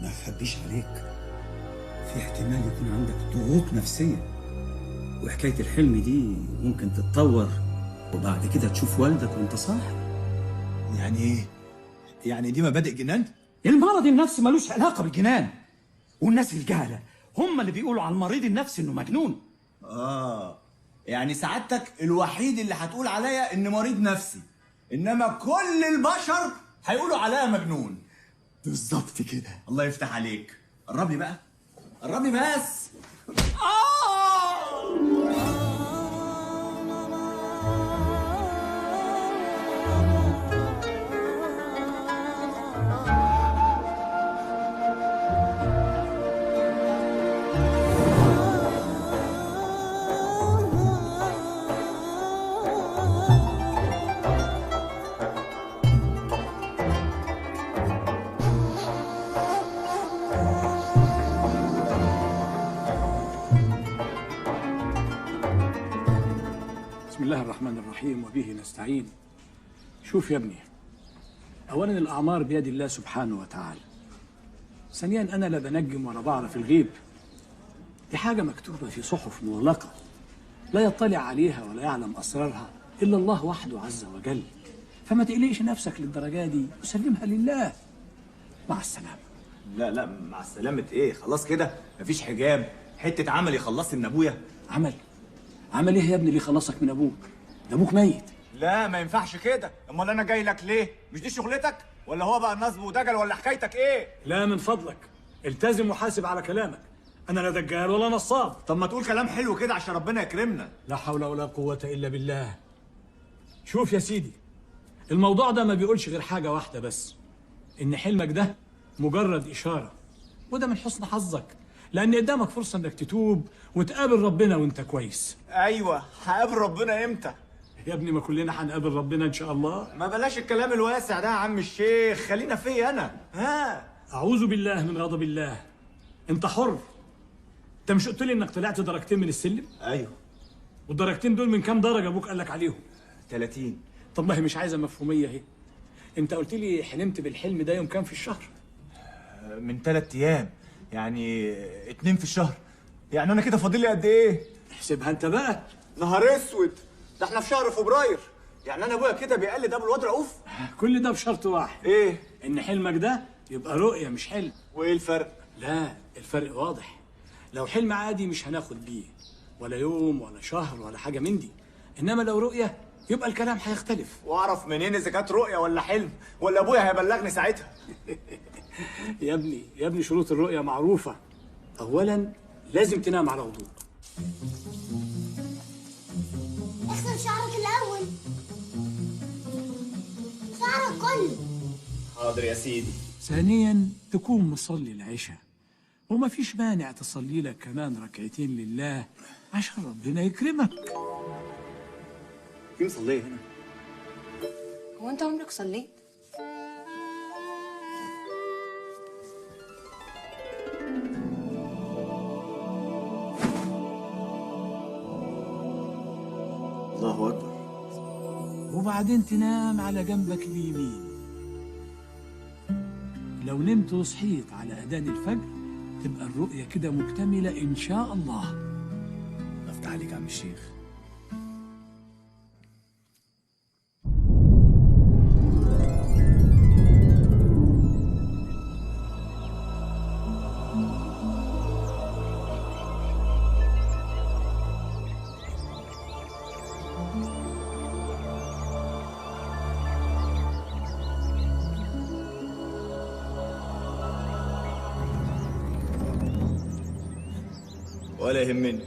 ما أخبيش عليك، في احتمال يكون عندك ضغوط نفسية، وحكاية الحلم دي ممكن تتطور وبعد كده تشوف والدك وانت صاحي. يعني ايه؟ يعني دي مبادئ جنان؟ المرض النفسي ملوش علاقة بالجنان، والناس الجهلة هم اللي بيقولوا على المريض النفسي انه مجنون. يعني سعادتك الوحيد اللي هتقول عليا ان مريض نفسي، انما كل البشر هيقولوا عليا مجنون. بالظبط كده. الله يفتح عليك. قرب لي بقى، قرب لي بس. بسم الله الرحمن الرحيم وبه نستعين. شوف يا ابني، أولا الأعمار بيد الله سبحانه وتعالى، ثانيا أنا لا بنجم ولا بعرف الغيب، دي حاجة مكتوبة في صحف مغلقة لا يطلع عليها ولا يعلم أسرارها إلا الله وحده عز وجل، فما تقلقش نفسك للدرجة دي وسلمها لله. مع السلامة. لا لا، مع السلامة إيه؟ خلاص كده مفيش حجاب، حتة عمل يخلصني من أبويا. عمل؟ عمل ايه يا ابني اللي يخلصك من ابوك؟ ده ابوك ميت. لا ما ينفعش كده، امال انا جاي لك ليه؟ مش دي شغلتك؟ ولا هو بقى نصب ودجل ولا حكايتك ايه؟ لا من فضلك التزم وحاسب على كلامك، انا لا دجال ولا نصاب. طب ما تقول كلام حلو كده عشان ربنا يكرمنا. لا حول ولا قوة الا بالله. شوف يا سيدي، الموضوع ده ما بيقولش غير حاجة واحدة بس، ان حلمك ده مجرد اشارة، وده من حسن حظك، لأن قدامك فرصة إنك تتوب وتقابل ربنا وأنت كويس. أيوه، هقابل ربنا إمتى؟ يا ابني ما كلنا هنقابل ربنا إن شاء الله. ما بلاش الكلام الواسع ده يا عم الشيخ، خلينا فيا أنا. ها؟ أعوذ بالله من غضب الله. أنت حر. أنت مش قلت لي إنك طلعت درجتين من السلم؟ أيوه. والدرجتين دول من كام درجة أبوك قال لك عليهم؟ 30. طب ما هي مش عايزة مفهومية أهي. أنت قلت لي حلمت بالحلم ده يوم كام في الشهر؟ من 3 أيام. يعني 2 في الشهر. يعني انا كده فاضل لي قد ايه؟ احسبها انت بقى. نهار اسود، ده احنا في شهر فبراير، يعني انا ابويا كده بيقلد ابو الواد رؤوف. كل ده بشرط واحد. ايه؟ ان حلمك ده يبقى رؤية مش حلم. وايه الفرق؟ لا الفرق واضح، لو حلم عادي مش هناخد بيه ولا يوم ولا شهر ولا حاجة من دي، انما لو رؤية يبقى الكلام هيختلف. واعرف منين اذا كانت رؤية ولا حلم؟ ولا ابويا هيبلغني ساعتها؟ يا ابني يا ابني شروط الرؤية معروفة. أولاً لازم تنام على وضوء. اغسل شعرك الأول، شعرك كله. حاضر يا سيدي. ثانياً تكون مصلي العشاء، وما فيش مانع تصلي لك كمان ركعتين لله عشان ربنا يكرمك. في مصلية هنا؟ هو أنت عمرك صليت؟ الله أكبر. وبعدين تنام على جنبك اليمين. لو نمت وصحيت على أذان الفجر تبقى الرؤية كده مكتملة إن شاء الله. أفتح عليك يا عم الشيخ. ولا يهمني.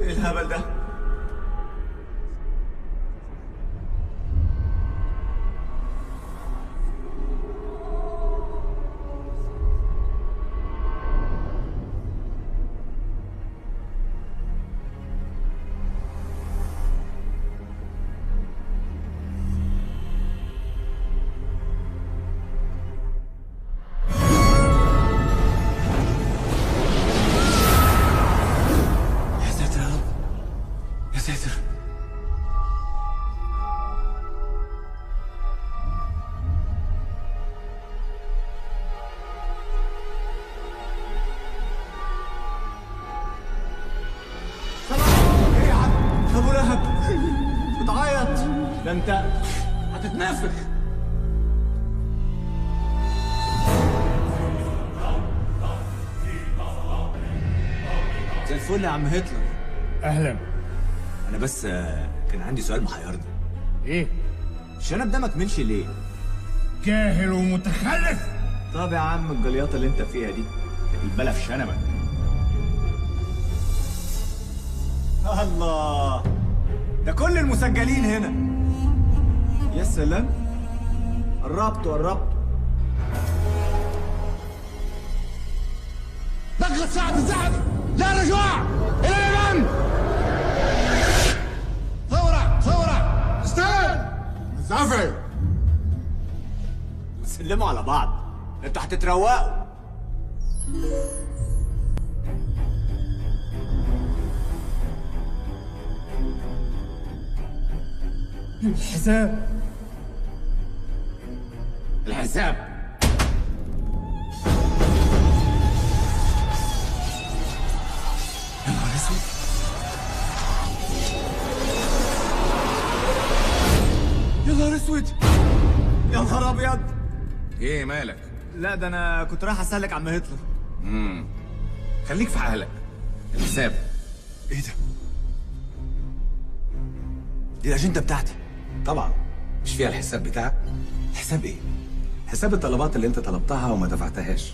ايه الهبل ده؟ انت هتتنفخ. زي الفل يا عم هتلر. اهلا. انا بس كان عندي سؤال محيرني. ايه؟ الشنب ده ما كملش ليه؟ جاهل ومتخلف. طب يا عم الجليطه اللي انت فيها دي البلا في شنبك. الله، ده كل المسجلين هنا. يا سلام، قربتوا قربتوا. دقت ساعة الزحف، لا رجوع إلى الأمام. ثورة ثورة. استنى زعفري. سلموا على بعض، انتوا هتتروقوا. الحساب الحساب. يا نهار اسود، يا نهار اسود، يا نهار ابيض. ايه مالك؟ لا ده انا كنت رايح اسالك عم هتلر. خليك في حالك. الحساب. ايه ده؟ دي الاجندة بتاعتي. طبعا مش فيها الحساب بتاعك؟ حساب ايه؟ حساب الطلبات اللي انت طلبتها وما دفعتهاش.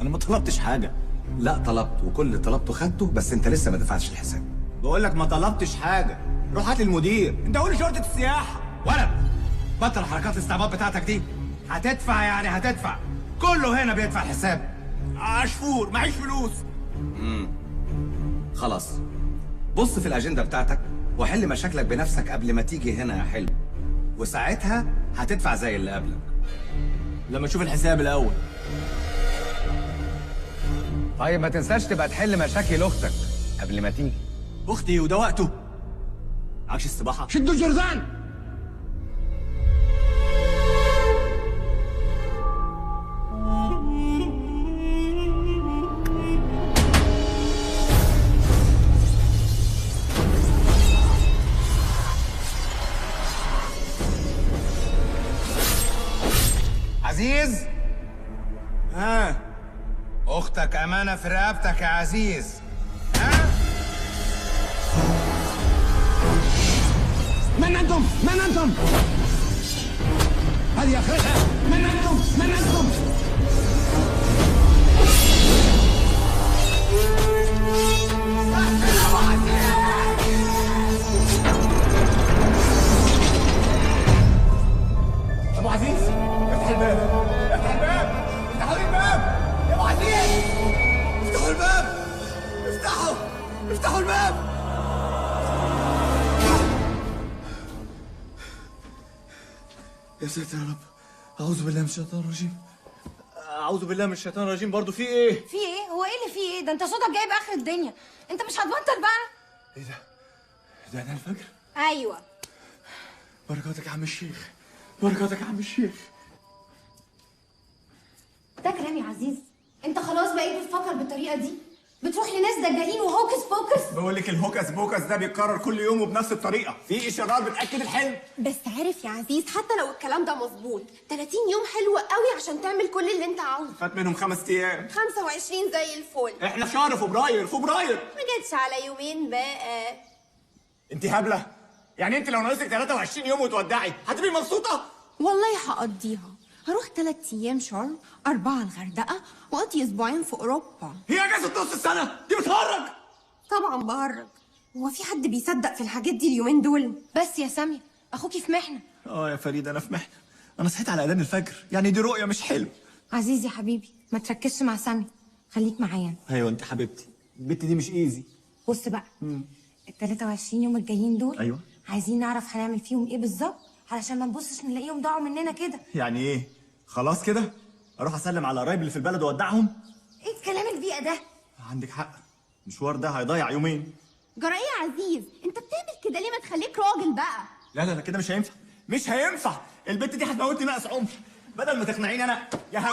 انا ما طلبتش حاجة. لا طلبت، وكل اللي طلبته خدته، بس انت لسه ما دفعتش الحساب. بقول لك ما طلبتش حاجة. روح هات المدير، انت قول لشرطه السياحة. ولد بطل حركات الاستعباط بتاعتك دي. هتدفع يعني هتدفع، كله هنا بيدفع الحساب. عشفور معيش فلوس. خلاص، بص في الاجندة بتاعتك وحل مشاكلك بنفسك قبل ما تيجي هنا يا حلو، وساعتها هتدفع زي اللي قبلك. لما تشوف الحساب الاول. طيب ما تنساش تبقى تحل مشاكل اختك قبل ما تيجي. اختي وده وقته؟ عكش الصباحه. شدوا الجرذان. عزيز، ها، اختك امانه في رقبتك يا عزيز. ها؟ من انتم؟ من انتم؟ هذه اخرتها. من انتم؟ من انتم؟ ابو عزيز افتح الباب، افتح الباب، افتحوا لي الباب يا ابو عزيز، افتحوا الباب، افتحوا، افتحوا الباب. يا ساتر يا رب، اعوذ بالله من الشيطان الرجيم، اعوذ بالله من الشيطان الرجيم. برضه في ايه؟ في ايه؟ هو ايه اللي في ايه؟ ده انت صوتك جايب اخر الدنيا، انت مش هتبطل بقى؟ ايه ده؟ ده انا الفجر؟ ايوه. بركاتك يا عم الشيخ، بركاتك يا عم الشيخ. ده كلام يا عزيز؟ انت خلاص بقيت بتفكر بالطريقة دي؟ بتروح لناس دجالين و hocus pocus؟ بقول لك ال hocus pocus ده بيتكرر كل يوم وبنفس الطريقة، في اشارات بتاكد الحلم. بس عارف يا عزيز، حتى لو الكلام ده مظبوط، 30 يوم حلو قوي عشان تعمل كل اللي انت عاوزه. فات منهم 5 ايام. 25 زي الفل. احنا في شهر فبراير، فبراير. ما جاتش على يومين بقى. انت هبلة؟ يعني انت لو ناقصك 23 يوم وتودعي هتبقي مبسوطة؟ والله هقضيها، هروح 3 ايام شرم، 4 الغردقه، واقضي اسبوعين في اوروبا. هي اجازه نص السنة دي بتهرج؟ طبعا بهرج، هو في حد بيصدق في الحاجات دي اليومين دول؟ بس يا سامية اخوكي في محنة. اه يا فريد انا في محنة، انا صحيت على اذان الفجر، يعني دي رؤية مش حلم. عزيزي حبيبي ما تركزش مع سامية، خليك معايا. ايوه انت حبيبتي، البت دي مش easy. بص بقى، ال 23 يوم الجايين دول ايوه عايزين نعرف هنعمل فيهم ايه بالظبط، علشان ما نبصش نلاقيهم ضاعوا مننا كده. يعني ايه؟ خلاص كده؟ اروح اسلم على قرايبي اللي في البلد واودعهم؟ ايه الكلام البيئة ده؟ عندك حق، المشوار ده هيضيع يومين. جرى ايه يا عزيز؟ انت بتعمل كده ليه؟ ما تخليك راجل بقى. لا لا لا كده مش هينفع، مش هينفع، البت دي هتموتني ناقص عمر. بدل ما تقنعيني انا يا هبلة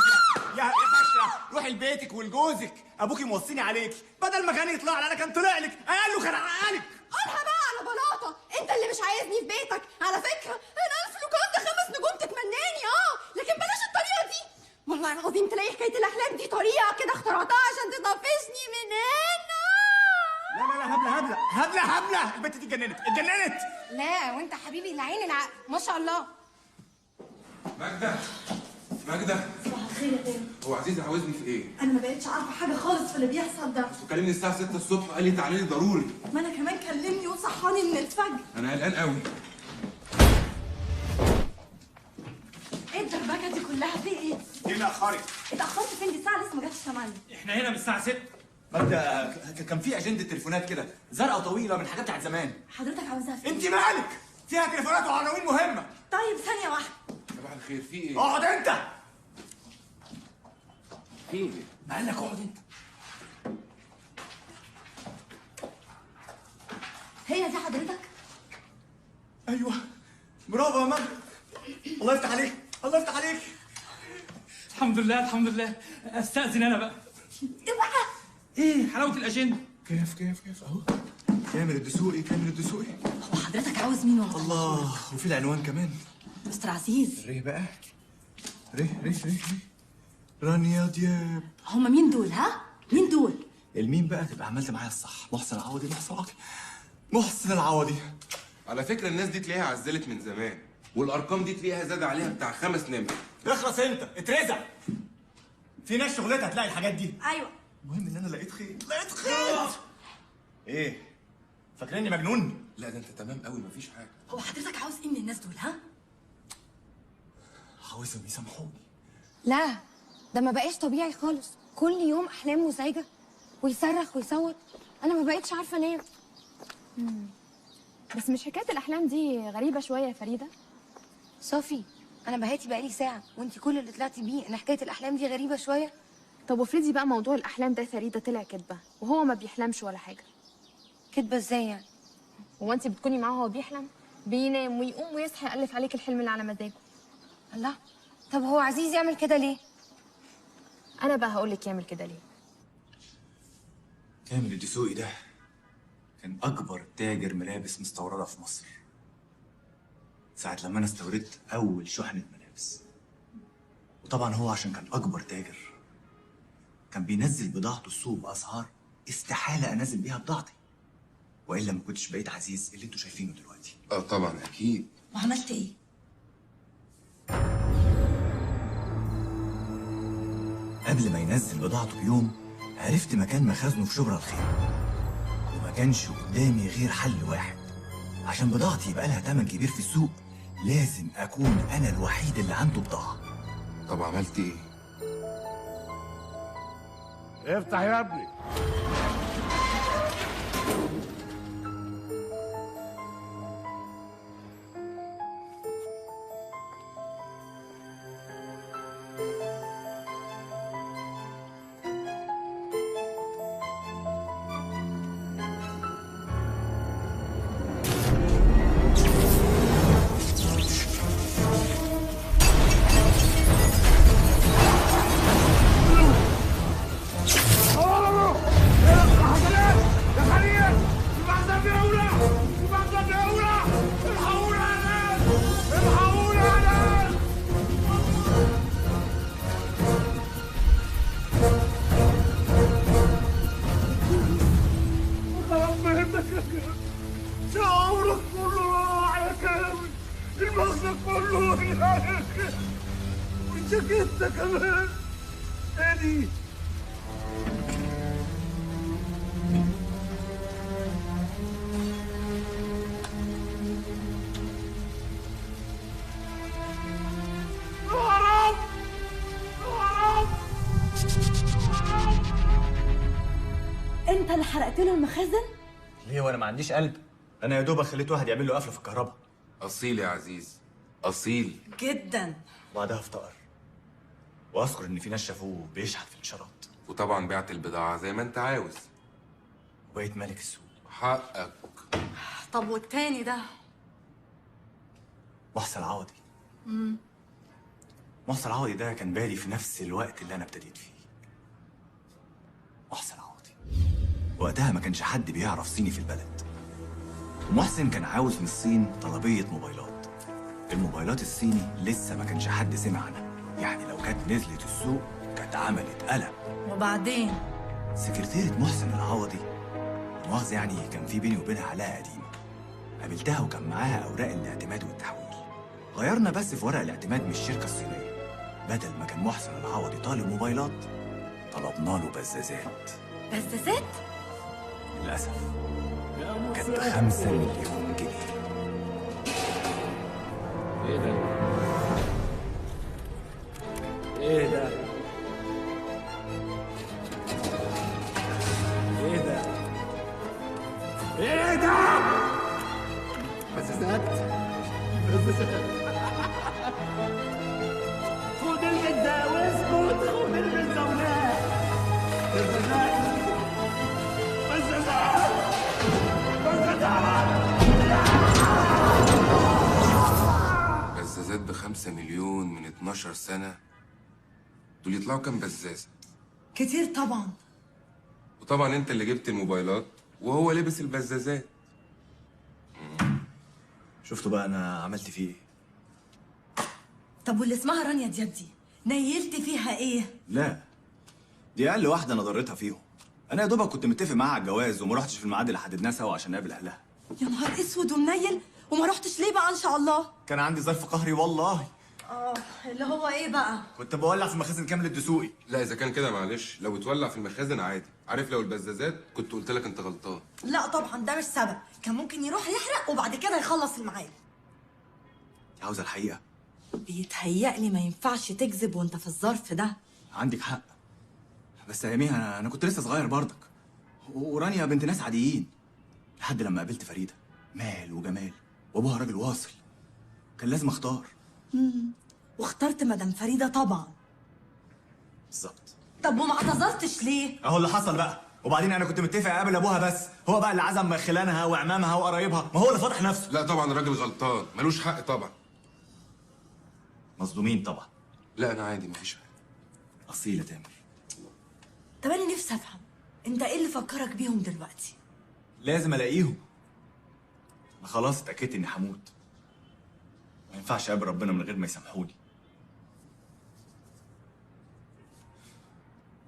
يا فاشلة، روحي لبيتك ولجوزك، ابوكي موصيني عليكي، بدل ما كان يطلع لي انا كان طلع لك، اقل له كان عقلك. قولها بقى على بلاطة، انت اللي مش عايزني في بيتك. على فكرة انا الف لوكاندا 5 نجوم تتمناني، لكن بلاش الطريقة دي. والله العظيم تلاقي حكاية الاحلام دي طريقه كده اخترعتها عشان تطفشني من هنا. لا لا لا، هبلة هبلة هبلة هبلة، البت دي اتجننت اتجننت. لا وانت حبيبي العين العقل ما شاء الله. ماجدة ماجدة، صباح الخير يا تامر. هو عزيز عاوزني في ايه؟ انا ما بقتش عارفه حاجة خالص في اللي بيحصل ده. وكلمني الساعة 6 الصبح وقال لي تعالي لي ضروري. ما انا كمان كلمني وصحاني من الفجر. انا قلقان قوي. ايه الدربكه دي كلها؟ في ايه؟ ليه مأخرك؟ اتأخرت فين؟ دي الساعة لسه ما جاتش 8. احنا هنا من الساعة 6. ماجدة كان في اجندة تليفونات كده زرقاء طويلة من حاجات بتاعت زمان. حضرتك عاوزاها فين؟ انت مالك؟ فيها تليفونات وعناوين مهمة. طيب ثانية واحدة. صباح الخير، في ايه؟ اقعد انت. في ايه؟ ما قال لك اقعد انت. هي دي حضرتك؟ ايوه، برافو يا ماجدة. الله يفتح عليك، الله يفتح عليك. الحمد لله الحمد لله. استأذن انا بقى. اوعى. ايه حلاوة الاجندة؟ كيف كيف كيف اهو. كامل الدسوقي، كامل الدسوقي. هو حضرتك عاوز مين والله؟ الله، وفي العنوان كمان. مستر عزيز. ريه بقى، ريه ريه ريه رانيا دياب. هما مين دول؟ ها؟ مين دول؟ المين بقى تبقى عملت معايا الصح. محسن العوضي، محسن العوضي، محسن العوضي. على فكرة الناس دي تلاقيها عزلت من زمان، والارقام دي تلاقيها زاد عليها بتاع 5 نمر. اخلص انت، اترزع. في ناس شغلتها تلاقي الحاجات دي. ايوه. المهم ان انا لقيت خيط، لقيت خيط. ايه؟ فاكريني مجنون؟ لا ده انت تمام قوي، مفيش حاجة. هو حضرتك عاوز ايه من الناس دول؟ ها؟ عاوزهم يسامحوني. لا ده ما بقاش طبيعي خالص، كل يوم احلام مزعجة ويصرخ ويصوت، انا ما بقتش عارفه انام. بس مش حكاية الاحلام دي غريبة شوية يا فريدة؟ صافي انا بهاتي بقالي ساعة وانت كل اللي طلعتي بيه ان حكاية الاحلام دي غريبة شوية. طب وافرضي بقى موضوع الاحلام ده فريدة طلع كدبه وهو ما بيحلمش ولا حاجة. كدبه ازاي يعني؟ هو انت بتكوني معاه وهو بيحلم؟ بينام ويقوم ويصحى يالف عليك الحلم اللي على مزاجه. الله، طب هو عزيز يعمل كده ليه؟ انا بقى هقول لك يعمل كده ليه. كامل الدسوقي ده كان اكبر تاجر ملابس مستورده في مصر. ساعة لما انا استوردت اول شحنة ملابس. وطبعا هو عشان كان اكبر تاجر كان بينزل بضاعته السوق باسعار استحالة انزل بيها بضاعتي، والا ما كنتش بقيت عزيز اللي انتوا شايفينه دلوقتي. اه طبعا اكيد. وعملت ايه؟ قبل ما ينزل بضاعته بيوم عرفت مكان مخازنه في شبرا الخير، وما كانش قدامي غير حل واحد. عشان بضاعتي يبقى لها ثمن كبير في السوق لازم اكون انا الوحيد اللي عنده بضاعة. طب عملت ايه؟ افتح يا ابني. انت اللي حرقت له المخازن؟ ليه وانا ما عنديش قلب؟ انا يا دوب خليت واحد يعمل له قفله في الكهرباء. اصيل يا عزيز، اصيل جدا. وبعدها افتقر، واذكر ان في ناس شافوه بيشحت في الاشارات. وطبعا بعت البضاعة زي ما انت عاوز وبقيت ملك السوق. حقك. طب والتاني ده؟ محسن العوضي. محسن العوضي ده كان بالي في نفس الوقت اللي انا ابتديت فيه. محسن العوضي وقتها ما كانش حد بيعرف صيني في البلد، ومحسن كان عاوز من الصين طلبية موبايلات. الموبايلات الصيني لسه ما كانش حد سمع عنها، يعني لو كانت نزلت السوق كانت عملت قلق. وبعدين؟ سكرتيرة محسن العوضي، مؤاخذة يعني كان في بيني وبينها علاقة قديمة. قابلتها وكان معاها أوراق الاعتماد والتحويل. غيرنا بس في ورق الاعتماد من الشركة الصينية. بدل ما كان محسن العوضي طالب موبايلات، طلبنا له بزازات. بزازات؟ للأسف كانت ب5 مليون جنيه. ايه ده؟ ايه ده؟ ايه ده؟ ايه ده؟ بزازات بزازات. خد البيتزا واسكت، خد البيتزا ولا بزازات بزازات بزازات. بزازات ب5 مليون من 12 سنة، دول يطلعوا كام بزازة؟ كتير طبعا. وطبعا انت اللي جبت الموبايلات وهو لبس البزازات. شفتوا بقى انا عملت فيه ايه؟ طب واللي اسمها رانيا دياب دي نيلت فيها ايه؟ لا دي اقل واحدة انا ضريتها فيهم. انا يا دوبك كنت متفق معاها على الجواز وما رحتش في الميعاد اللي حددناه سوا عشان اقابل اهلها. يا نهار اسود ومنيل، وما رحتش ليه بقى ان شاء الله؟ كان عندي ظرف قهري والله. اللي هو ايه بقى؟ كنت بولع في مخازن كامل الدسوقي. لا اذا كان كده معلش، لو اتولع في المخازن عادي، عارف لو البزازات كنت قلت لك انت غلطان. لا طبعا ده مش سبب، كان ممكن يروح يحرق وبعد كده يخلص الميعاد. عاوزه الحقيقة؟ بيتهيألي ما ينفعش تكذب وانت في الظرف ده. عندك حق، بس اياميها انا كنت لسه صغير برضك، ورانيا بنت ناس عاديين، لحد لما قابلت فريدة، مال وجمال وابوها راجل واصل، كان لازم اختار. واخترت مدام فريدة طبعا. بالظبط. طب وما اعتذرتش ليه؟ اهو اللي حصل بقى. وبعدين انا كنت متفق اقابل ابوها، بس هو بقى اللي عزم خلانها وعمامها وقرايبها، ما هو اللي فضح نفسه. لا طبعا الراجل غلطان، ملوش حق طبعا. مصدومين طبعا. لا انا عادي مفيش حاجة. اصيلة تامر. طب انا نفسي افهم انت ايه اللي فكرك بيهم دلوقتي؟ لازم الاقيهم. انا خلاص اتاكدت اني هموت. ما ينفعش اقابل ربنا من غير ما يسامحوني.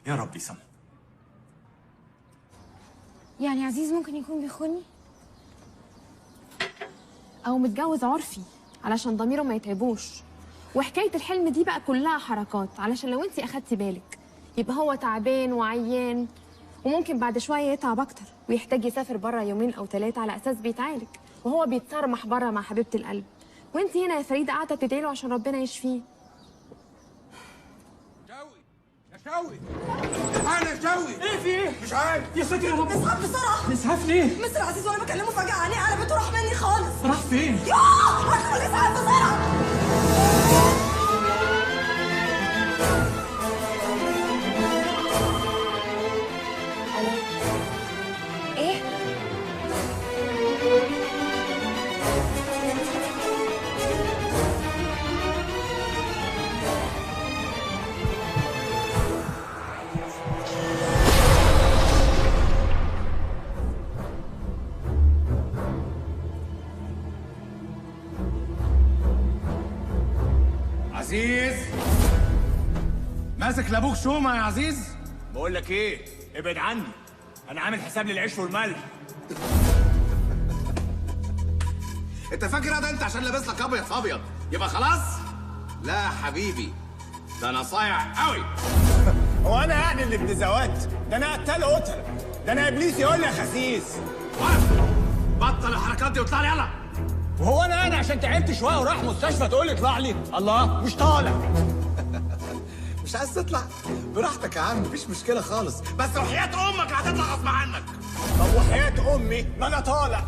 يا رب يسامحه. يعني عزيز ممكن يكون بيخوني؟ او متجوز عرفي علشان ضميره ما يتعبوش. وحكاية الحلم دي بقى كلها حركات، علشان لو انت اخدتي بالك يبقى هو تعبان وعيان، وممكن بعد شوية يتعب اكتر ويحتاج يسافر بره يومين او 3 على اساس بيتعالج، وهو بيتصرمح بره مع حبيبه القلب، وانت هنا يا فريدة قاعدة تدعي له عشان ربنا يشفيه. شوقي يا شوقي، انا شوقي. ايه في ايه؟ مش عارف. يا ساتر يا رب. اسعف بسرعة. اسعف ليه؟ مستر عزيز وانا بكلمه فجاة عينيه قلبت وراح مني خالص. راح فين؟ ياه هاتوا الاسعاف بسرعة. ايه؟ عزيز ماسك لابوك شومه يا عزيز. بقول لك ايه، ابعد عني، انا عامل حساب للعيش والملح. انت فاكر ده انت عشان لابس لك ابيض في ابيض يبقى خلاص؟ لا يا حبيبي، ده انا صايع قوي. هو انا يعني اللي ابن زوات؟ ده انا قتال قتله، ده انا ابليس يقول لي يا خسيس. بطل الحركات دي واطلع لي يلا. وهو انا يعني عشان تعبت شوية وراح مستشفى تقول لي اطلع لي؟ الله، مش طالع. مش عايز تطلع؟ براحتك يا عم، مفيش مشكلة خالص، بس وحياه امك هتطلع غصب عنك. طب وحياه امي ما انا طالع.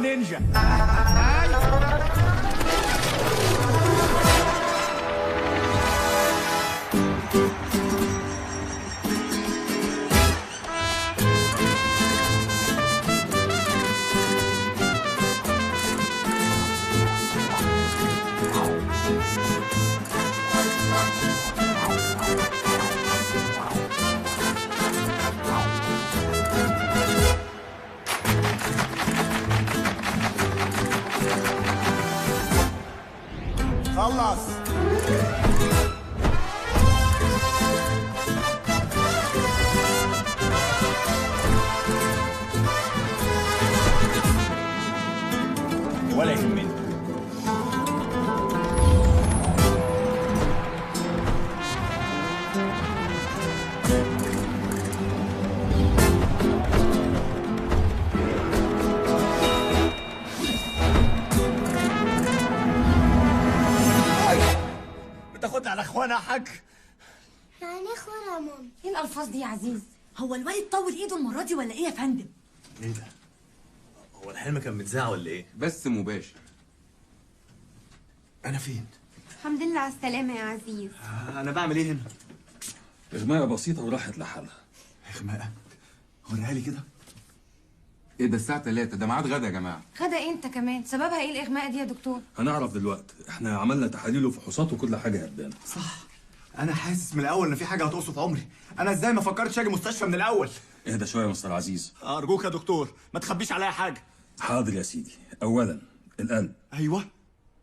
النينجا. خلص. ولا يهمني. بتاخدني على اخوانا يا حاج؟ يعني ايه اخوانا يا ماما؟ ايه الالفاظ دي يا عزيز؟ هو الوالد طول ايده المرة دي ولا ايه يا فندم؟ ايه ده؟ هو الحلم كان متذاع ولا ايه؟ بس مباشر. انا فين؟ الحمد لله على السلامة يا عزيز. انا بعمل ايه هنا؟ اغماء بسيطة وراحت لحالها. اغماء؟ وريها لي كده. ايه ده الساعة 3، ده ميعاد غدا يا جماعة. غدا ايه انت كمان؟ سببها ايه الاغماء دي يا دكتور؟ هنعرف دلوقتي، احنا عملنا تحاليل وفحوصات وكل حاجة هتبان. صح، انا حاسس من الاول ان في حاجة هتقصف عمري. انا ازاي ما فكرتش اجي مستشفى من الاول؟ اهدى شوية يا مستر عزيز. ارجوك يا دكتور ما تخبيش عليا حاجة. حاضر يا سيدي. اولا القلب. ايوه،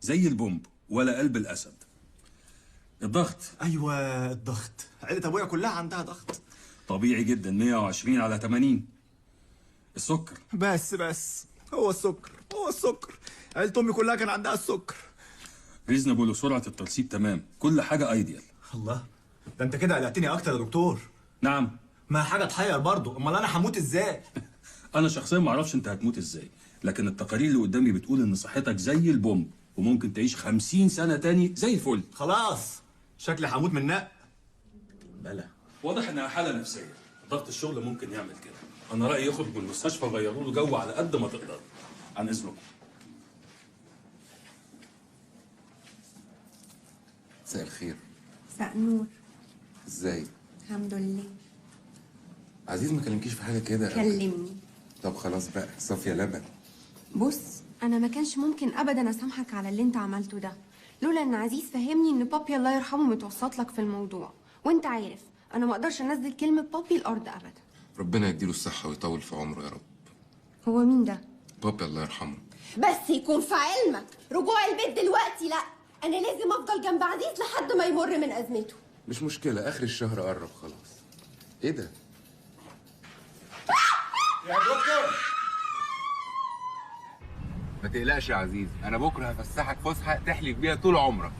زي البومب ولا قلب الاسد. الضغط. ايوه الضغط، عيلة ابويا كلها عندها ضغط. طبيعي جدا، 120/80. السكر. بس هو السكر، هو السكر، عيلة امي كلها كان عندها السكر. reasonable وسرعة الترسيب تمام، كل حاجة ideal. الله، ده انت كده قلقتني اكتر يا دكتور. نعم، ما حاجة تحير برضه، امال انا هموت ازاي؟ انا شخصيا ما اعرفش انت هتموت ازاي، لكن التقارير اللي قدامي بتقول ان صحتك زي البومب وممكن تعيش 50 سنة تاني زي الفل. خلاص، شكلي هموت من نق. بلا، واضح انها حالة نفسية، ضغط الشغل ممكن يعمل كده. أنا رأيي يخرج من المستشفى وغيروا له جو على قد ما تقدر. عن إذنكم. مساء الخير. مساء النور. ازاي؟ الحمد لله. عزيز ما كلمكيش في حاجة كده؟ كلمني. طب خلاص بقى، صافية لبن. بص، أنا ما كانش ممكن أبدا أسامحك على اللي أنت عملته ده، لولا إن عزيز فهمني إن بابي الله يرحمه متوسط لك في الموضوع، وأنت عارف أنا ما أقدرش أنزل كلمة بابي الأرض أبدا. ربنا يديله الصحة ويطول في عمره يا رب. هو مين ده؟ بابي الله يرحمه. بس يكون في علمك رجوع البيت دلوقتي لا، أنا لازم أفضل جنب عزيز لحد ما يمر من أزمته. مش مشكلة، آخر الشهر قرب خلاص. إيه ده؟ يا دكتور ما تقلقش يا عزيز، أنا بكرة هفسحك فسحة تحلف بيها طول عمرك.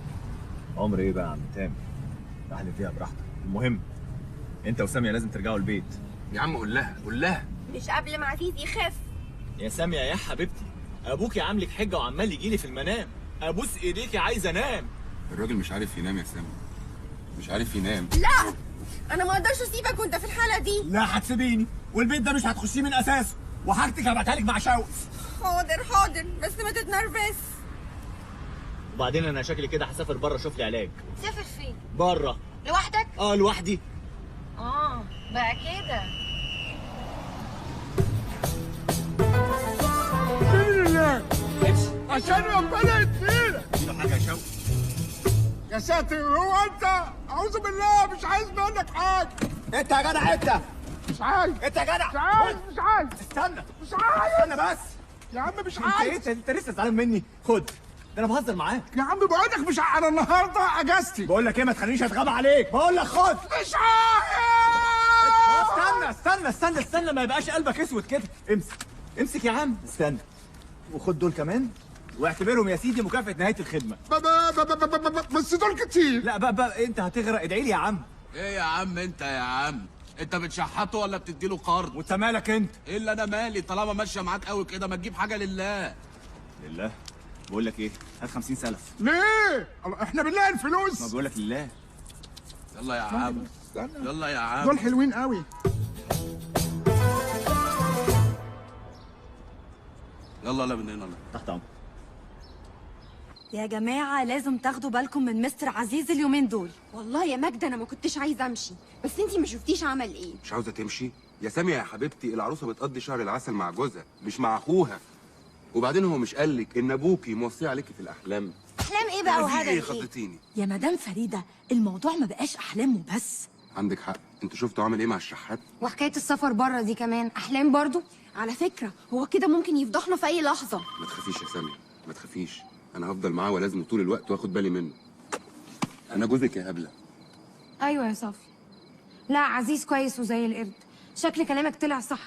عمر إيه بقى يا عم تامر؟ احلف فيها براحتك، المهم أنت وسامية لازم ترجعوا البيت. يا عم قول لها، قول لها. مش قبل ما عزيز يخاف. يا سامية يا حبيبتي، أبوكي عاملك حجة وعمال يجيلي في المنام، أبوس إيديكي عايز أنام. الراجل مش عارف ينام يا سامية، مش عارف ينام. لا، أنا ما أقدرش أسيبك وأنت في الحالة دي. لا هتسيبيني، والبيت ده مش هتخشيه من أساسه، وحاجتك هبعتها لك مع شوقي. حاضر حاضر، بس ما تتنرفز. وبعدين أنا شكلي كده هسافر بره أشوف لي علاج. تسافر فين؟ بره. لوحدك؟ آه لوحدي. آه بقى كده. لله عشان ربنا يدينا. اديله حاجة يا شوقي. يا ساتر، هو أنت؟ أعوذ بالله، مش عايز منك حاجة. أنت يا جدع، أنت مش عايز. أنت يا جدع، مش عايز، مش عايز. استنى، مش عايز. استنى بس يا عم، مش عايز. أنت لسه زعلان مني؟ خد، ده أنا بهزر معاك يا عم. بقولك مش أنا النهارده أجازتي. بقول لك إيه، ما تخلينيش أتغاب عليك. بقول لك خد. مش عايز. استنى استنى استنى استنى، ما يبقاش قلبك اسود كده. امسك امسك يا عم، استنى، وخد دول كمان واعتبرهم يا سيدي مكافأة نهاية الخدمة. بس دول كتير. لا بقى انت هتغرق، ادعي لي يا عم. ايه يا عم انت يا عم؟ انت بتشحته ولا بتديله قرض؟ وانت مالك انت؟ ايه اللي انا مالي؟ طالما ماشية معاك قوي كده ما تجيب حاجة لله. لله؟ بقول لك ايه، هات 50 سلف. ليه؟ احنا بنلاقي الفلوس. ما بقول لك لله. يلا يا عم، يلا يا عم، دول حلوين قوي. يلا يلا من هنا. يلا تحت امرك. يا جماعة لازم تاخدوا بالكم من مستر عزيز اليومين دول. والله يا ماجدة انا ما كنتش عايزه امشي، بس انتي ما شفتيش عمل ايه. مش عاوزه تمشي يا سامية يا حبيبتي؟ العروسة بتقضي شهر العسل مع جوزها مش مع اخوها. وبعدين هو مش قال لك ان ابوكي موصي عليكي في الاحلام؟ احلام ايه بقى وهبل ايه؟ خضتيني يا مدام فريدة، الموضوع ما بقاش احلام وبس. عندك حق، انت شفتوا عامل ايه مع الشحات؟ وحكاية السفر بره دي كمان احلام برضو. على فكرة هو كده ممكن يفضحنا في اي لحظة. ما تخافيش يا سامية، ما تخافيش، انا هفضل معاه ولازمه طول الوقت واخد بالي منه. انا جوزك يا هبلة. ايوه يا صافي. لا عزيز كويس وزي القرد، شكل كلامك طلع صح.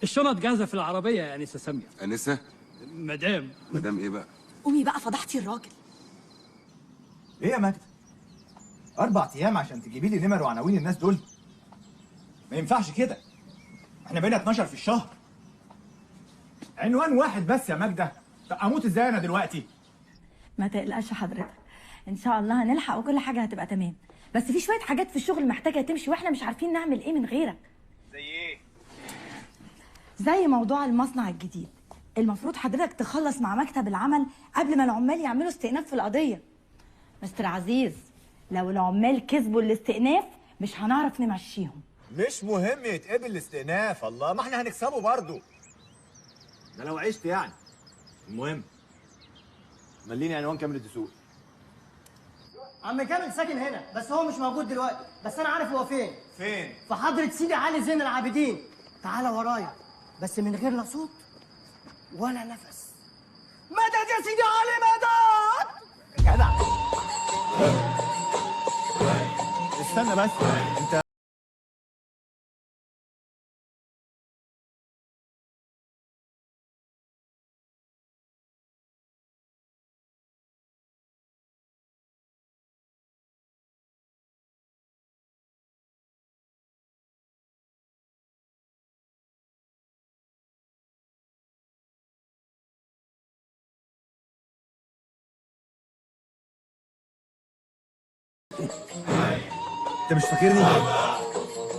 الشنط جاهزة في العربية يا انسه سامية. انسه؟ مدام. مدام ايه بقى؟ قومي بقى فضحتي الراجل. ايه يا ماجدة؟ 4 ايام عشان تجيبي لي نمر وعناوين الناس دول؟ ما ينفعش كده، احنا بقينا 12 في الشهر. عنوان واحد بس يا ماجدة، طب اموت ازاي انا دلوقتي؟ ما تقلقش حضرتك، ان شاء الله هنلحق وكل حاجة هتبقى تمام، بس في شوية حاجات في الشغل محتاجه تمشي واحنا مش عارفين نعمل ايه من غيرك. زي ايه؟ زي موضوع المصنع الجديد، المفروض حضرتك تخلص مع مكتب العمل قبل ما العمال يعملوا استئناف في القضية. مستر عزيز، لو العمال كسبوا الاستئناف مش هنعرف نمشيهم. مش مهم يتقبل الاستئناف، الله ما احنا هنكسبه برضه. ده لو عشت يعني. المهم مليني عنوان كامل الدسوق. عم كامل ساكن هنا بس هو مش موجود دلوقتي، بس انا عارف هو فين. فين؟ في حضرة سيدي علي زين العابدين. تعالى ورايا بس من غير لا صوت ولا نفس. مدد يا سيدي علي مدد. جدع. استنى بس انت. انت مش فاكرني؟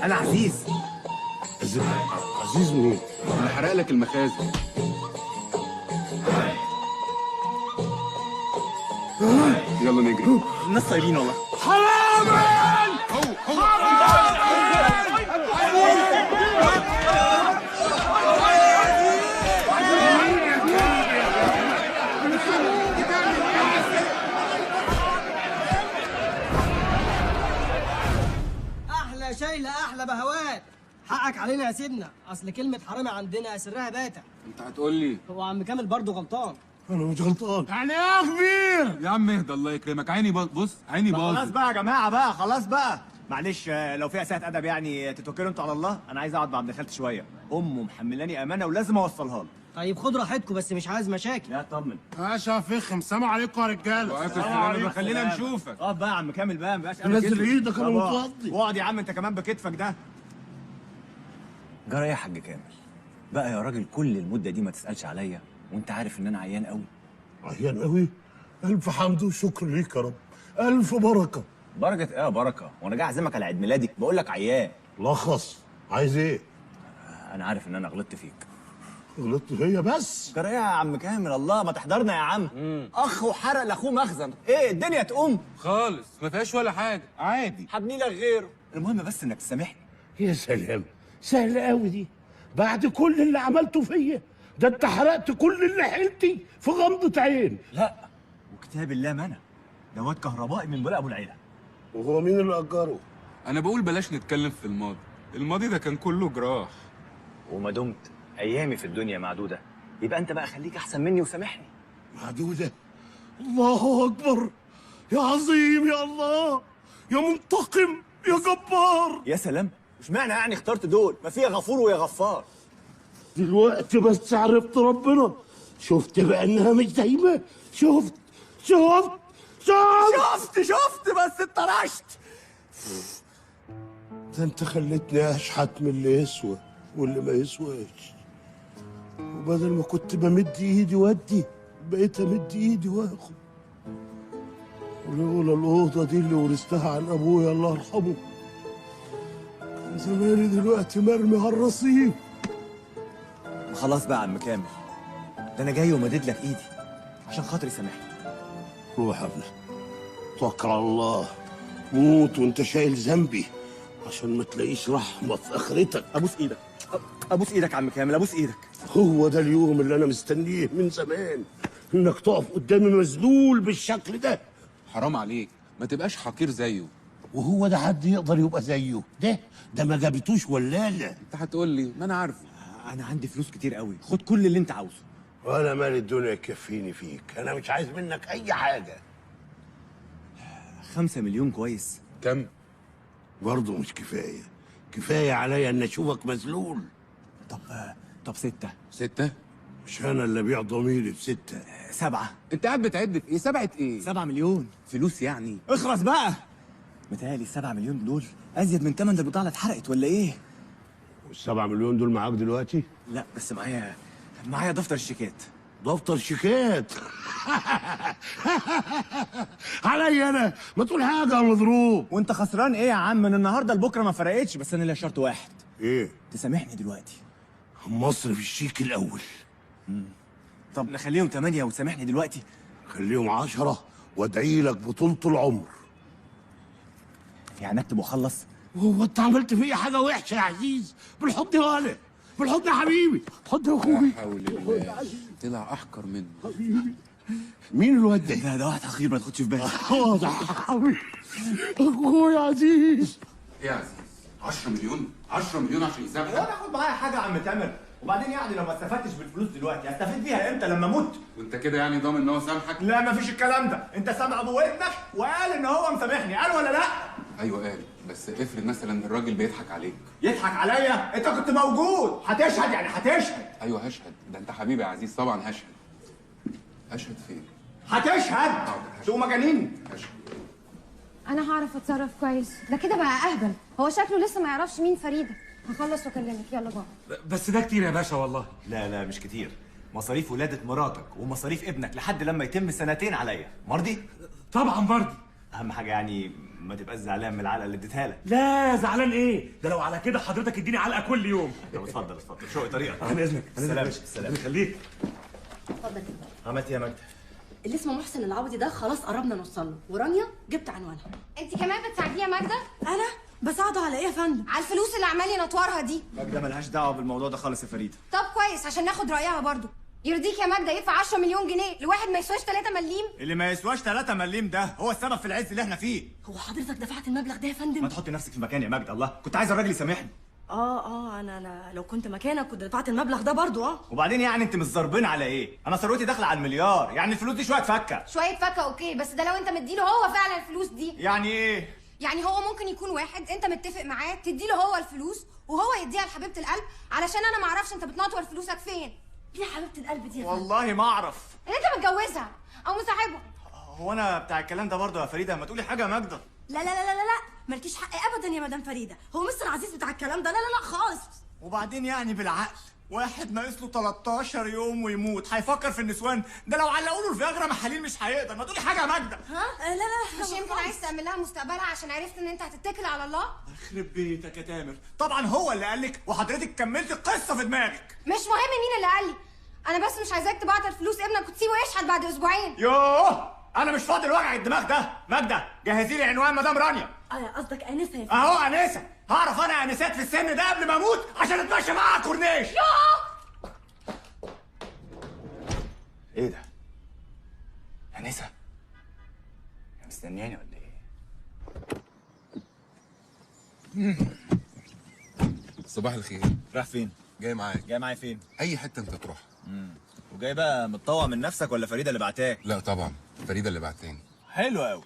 انا عزيز. عزيز مين؟ انا حرق لك المخازن. يلا نجري. الناس طيبين والله. حرامي! هو شايله احلى بهوات. حقك علينا يا سيدنا، اصل كلمة حرامي عندنا سرها باتع. انت هتقول لي هو عم كامل برضه غلطان؟ انا مش غلطان. يعني ايه يا كبير؟ يا عم اهدى الله يكرمك، عيني بص عيني باظت. خلاص بقى يا جماعة بقى، خلاص بقى، معلش لو في اساءة ادب يعني تتوكلوا انتوا على الله. انا عايز اقعد مع ابن خالتي شوية، امه محملاني امانه ولازم اوصلها له. طيب خد راحتكم بس مش عايز مشاكل. لا طمن. ماشي يا فخم. سلام عليكم يا رجاله. وعليكم السلام. خلينا نشوفك. اقف بقى يا عم كامل بقى، ما بقاش نزل ايدك انا متوضي. اقعد يا عم انت كمان بكتفك ده. جرى ايه يا حاج كامل؟ بقى يا راجل كل المدة دي ما تسالش عليا وانت عارف ان انا عيان قوي. عيان قوي؟ الف حمد وشكر ليك يا رب، الف بركة. بركة ايه يا بركة؟ وانا جاي اعزمك على عيد ميلادي بقول لك عيان. لخص، عايز ايه؟ انا عارف ان انا غلطت فيك. غلطت فيا بس؟ جرى ايه يا عم كامل؟ الله ما تحضرنا يا عم. اخ وحرق لاخوه مخزن، ايه الدنيا تقوم خالص ما فيهاش ولا حاجة، عادي. هبني لك غيره، المهم بس انك تسامحني. يا سلام، سهلة قوي دي بعد كل اللي عملته فيا ده، انت حرقت كل اللي حيلتي في غمضه عين. لا وكتاب الله ما انا ده واد كهربائي من بلاء ابو العيلة. وهو مين اللي اجره؟ انا بقول بلاش نتكلم في الماضي، الماضي ده كان كله جراح. وما دمت ايامي في الدنيا معدودة، يبقى انت بقى خليك احسن مني وسامحني. معدودة؟ الله اكبر، يا عظيم يا الله، يا منتقم يا جبار. يا سلام، مش معنى يعني اخترت دول، ما فيها غفور ويا غفار. دلوقتي بس عرفت ربنا، شفت بقى انها مش دايمه، شفت شفت شفت شفت شفت بس اتطرشت. ده انت خليتني اشحت من اللي يسوى واللي ما يسواش، وبدل ما كنت بمد ايدي وادي بقيت امد ايدي واخد. ولولا الاوضة دي اللي ورثتها عن ابويا الله يرحمه كان زماني دلوقتي مرمي على الرصيف. خلاص بقى يا عم كامل، ده انا جاي ومدد لك ايدي عشان خاطري سامحني. روح يا ابني، توكل على الله، موت وانت شايل ذنبي عشان ما تلاقيش رحمه في اخرتك. ابوس ايدك، ابوس ايدك يا عم كامل، ابوس ايدك. هو ده اليوم اللي انا مستنيه من زمان، انك تقف قدامي مذلول بالشكل ده. حرام عليك، ما تبقاش حقير زيه. وهو ده حد يقدر يبقى زيه؟ ده ما جابتوش ولاله. انت هتقول لي ما انا عارفه. انا عندي فلوس كتير قوي، خد كل اللي انت عاوزه. وانا مال الدنيا يكفيني فيك، انا مش عايز منك اي حاجة. 5 مليون كويس. كم؟ برضه مش كفاية، كفاية عليا ان اشوفك مذلول. طب 6. 6؟ مش انا اللي بيع ضميري ب6. 7. انت قاعد بتعد في ايه؟ 7 ايه؟ 7 مليون فلوس يعني. اخلص بقى. متهيألي 7 مليون دول ازيد من ثمن البضاعة اللي اتحرقت ولا ايه؟ وال7 مليون دول معاك دلوقتي؟ لا بس معايا دفتر الشيكات. دفتر شيكات؟ عليا انا؟ ما تقول حاجة يا مضروب. وانت خسران ايه يا عم؟ من النهارده لبكرة ما فرقتش، بس انا ليا شرط واحد. ايه؟ تسامحني دلوقتي. مصر في الشيك الاول. طب نخليهم 8 وتسامحني دلوقتي؟ خليهم 10 وادعي لك بطولة العمر. يعني اكتب واخلص؟ هو انت عملت فيا حاجة وحشة يا عزيز؟ بالحضن يا ولد، بالحضن يا حبيبي، حضن يا اخوي. لا حول الله، طلع احقر منه. حبيبي مين الواد ده؟ ده واحد حقير ما تاخدش في بالك. واضح حبيبي اخويا عزيز. ايه يا عزيز؟ 10 مليون؟ 10 مليون عشان يسامحك؟ هو انا اخد معايا حاجة يا عم تامر؟ وبعدين يعني لو ما استفدتش بالفلوس دلوقتي هستفيد بيها امتى؟ لما اموت؟ وانت كده يعني ضامن ان هو سامحك؟ لا مفيش الكلام ده، انت سامع ابو ودنك وقال ان هو مسامحني، قال ولا لا؟ ايوه قال، بس افرض مثلا الراجل بيضحك عليك. يضحك عليا؟ انت كنت موجود، هتشهد يعني هتشهد. ايوه هشهد، ده انت حبيبي يا عزيز طبعا هشهد. اشهد فين؟ هتشهد؟ انتوا مجانين؟ هشهد. انا هعرف اتصرف كويس، ده كده بقى اهبل، هو شكله لسه ما يعرفش مين فريدة. هخلص واكلمك، يلا بقى. بس ده كتير يا باشا والله. لا لا مش كتير، مصاريف ولادة مراتك ومصاريف ابنك لحد لما يتم 2 سنين عليا. مرضي؟ طبعا مرضي. اهم حاجة يعني ما تبقاش زعلان من العلقة اللي اديتها لك. لا زعلان ايه؟ ده لو على كده حضرتك اديني علقه كل يوم. طب اتفضل اتفضل، شوقي طريقك. عن اذنك. سلام سلام. خليك. اتفضل. عملت ايه يا ماجدة؟ اللي اسمه محسن العوضي ده خلاص قربنا نوصل له، ورانيا جبت عنوانها. انت كمان بتساعديه يا ماجدة؟ انا بساعده على ايه يا فندم؟ على الفلوس اللي عمال ينطورها دي. ماجدة ملهاش دعوه بالموضوع ده خالص يا فريدة. طب كويس عشان ناخد رايها برضو. يرضيك يا ماجدة يدفع 10 مليون جنيه لواحد ما يسواش 3 مليم؟ اللي ما يسواش 3 مليم ده هو السبب في العز اللي احنا فيه. هو حضرتك دفعت المبلغ ده يا فندم؟ ما تحطي نفسك في مكاني يا ماجدة، الله، كنت عايز الراجل يسامحني. انا لو كنت مكانك كنت دفعت المبلغ ده برضو. وبعدين يعني انت مش ضاربين على ايه؟ انا ثروتي داخله على المليار، يعني الفلوس دي شوية فكه. شوية فكه okay، بس ده لو انت مديله هو فعلا الفلوس دي. يعني ايه؟ يعني هو ممكن يكون واحد انت متفق معاه تديله هو الفلوس وهو يديها لحبيبه القلب، علشان انا ما اعرفش انت بتنطور فلوسك فين. ليه حبيبه القلب دي يا فندم؟ والله ما اعرف. ان انت متجوزها او مصاحبها. هو انا بتاع الكلام ده برضه يا فريدة؟ ما تقولي حاجة يا ماجدة. لا لا لا لا لا، مالكيش حق ابدا يا مدام فريدة، هو مستر عزيز بتاع الكلام ده. لا لا لا خالص. وبعدين يعني بالعقل، واحد ناقص له 13 يوم ويموت هيفكر في النسوان؟ ده لو علقوا له الفياجرا محاليل مش هيقدر. ما تقولي حاجة يا ماجدة. ها؟ لا لا مش يمكن عايز تأمن لها مستقبلها عشان عرفت ان انت هتتكل على الله؟ يخرب بيتك يا تامر، طبعا هو اللي قال لك وحضرتك كملت القصة في دماغك. مش مهم مين اللي قال لي، انا بس مش عايزاك تبعتر فلوس ابنك وتسيبه يشحت بعد اسبوعين. يوه انا مش فاضي لوجع الدماغ ده. ماجدة جهزي لي عنوان مدام رانيا. قصدك انسه يا فندم؟ اهو انسه، هعرف انا انسات في السن ده قبل ما اموت عشان اتمشى معاها على الكورنيش. يوه ايه ده؟ انسه مستنياني ولا ايه؟ صباح الخير. رايح فين؟ جاي معاك. جاي معايا فين؟ اي حتة انت تروحها. وجاي بقى متطوع من نفسك ولا فريدة اللي بعتاك؟ لا طبعا فريدة اللي بعتاني. حلو قوي،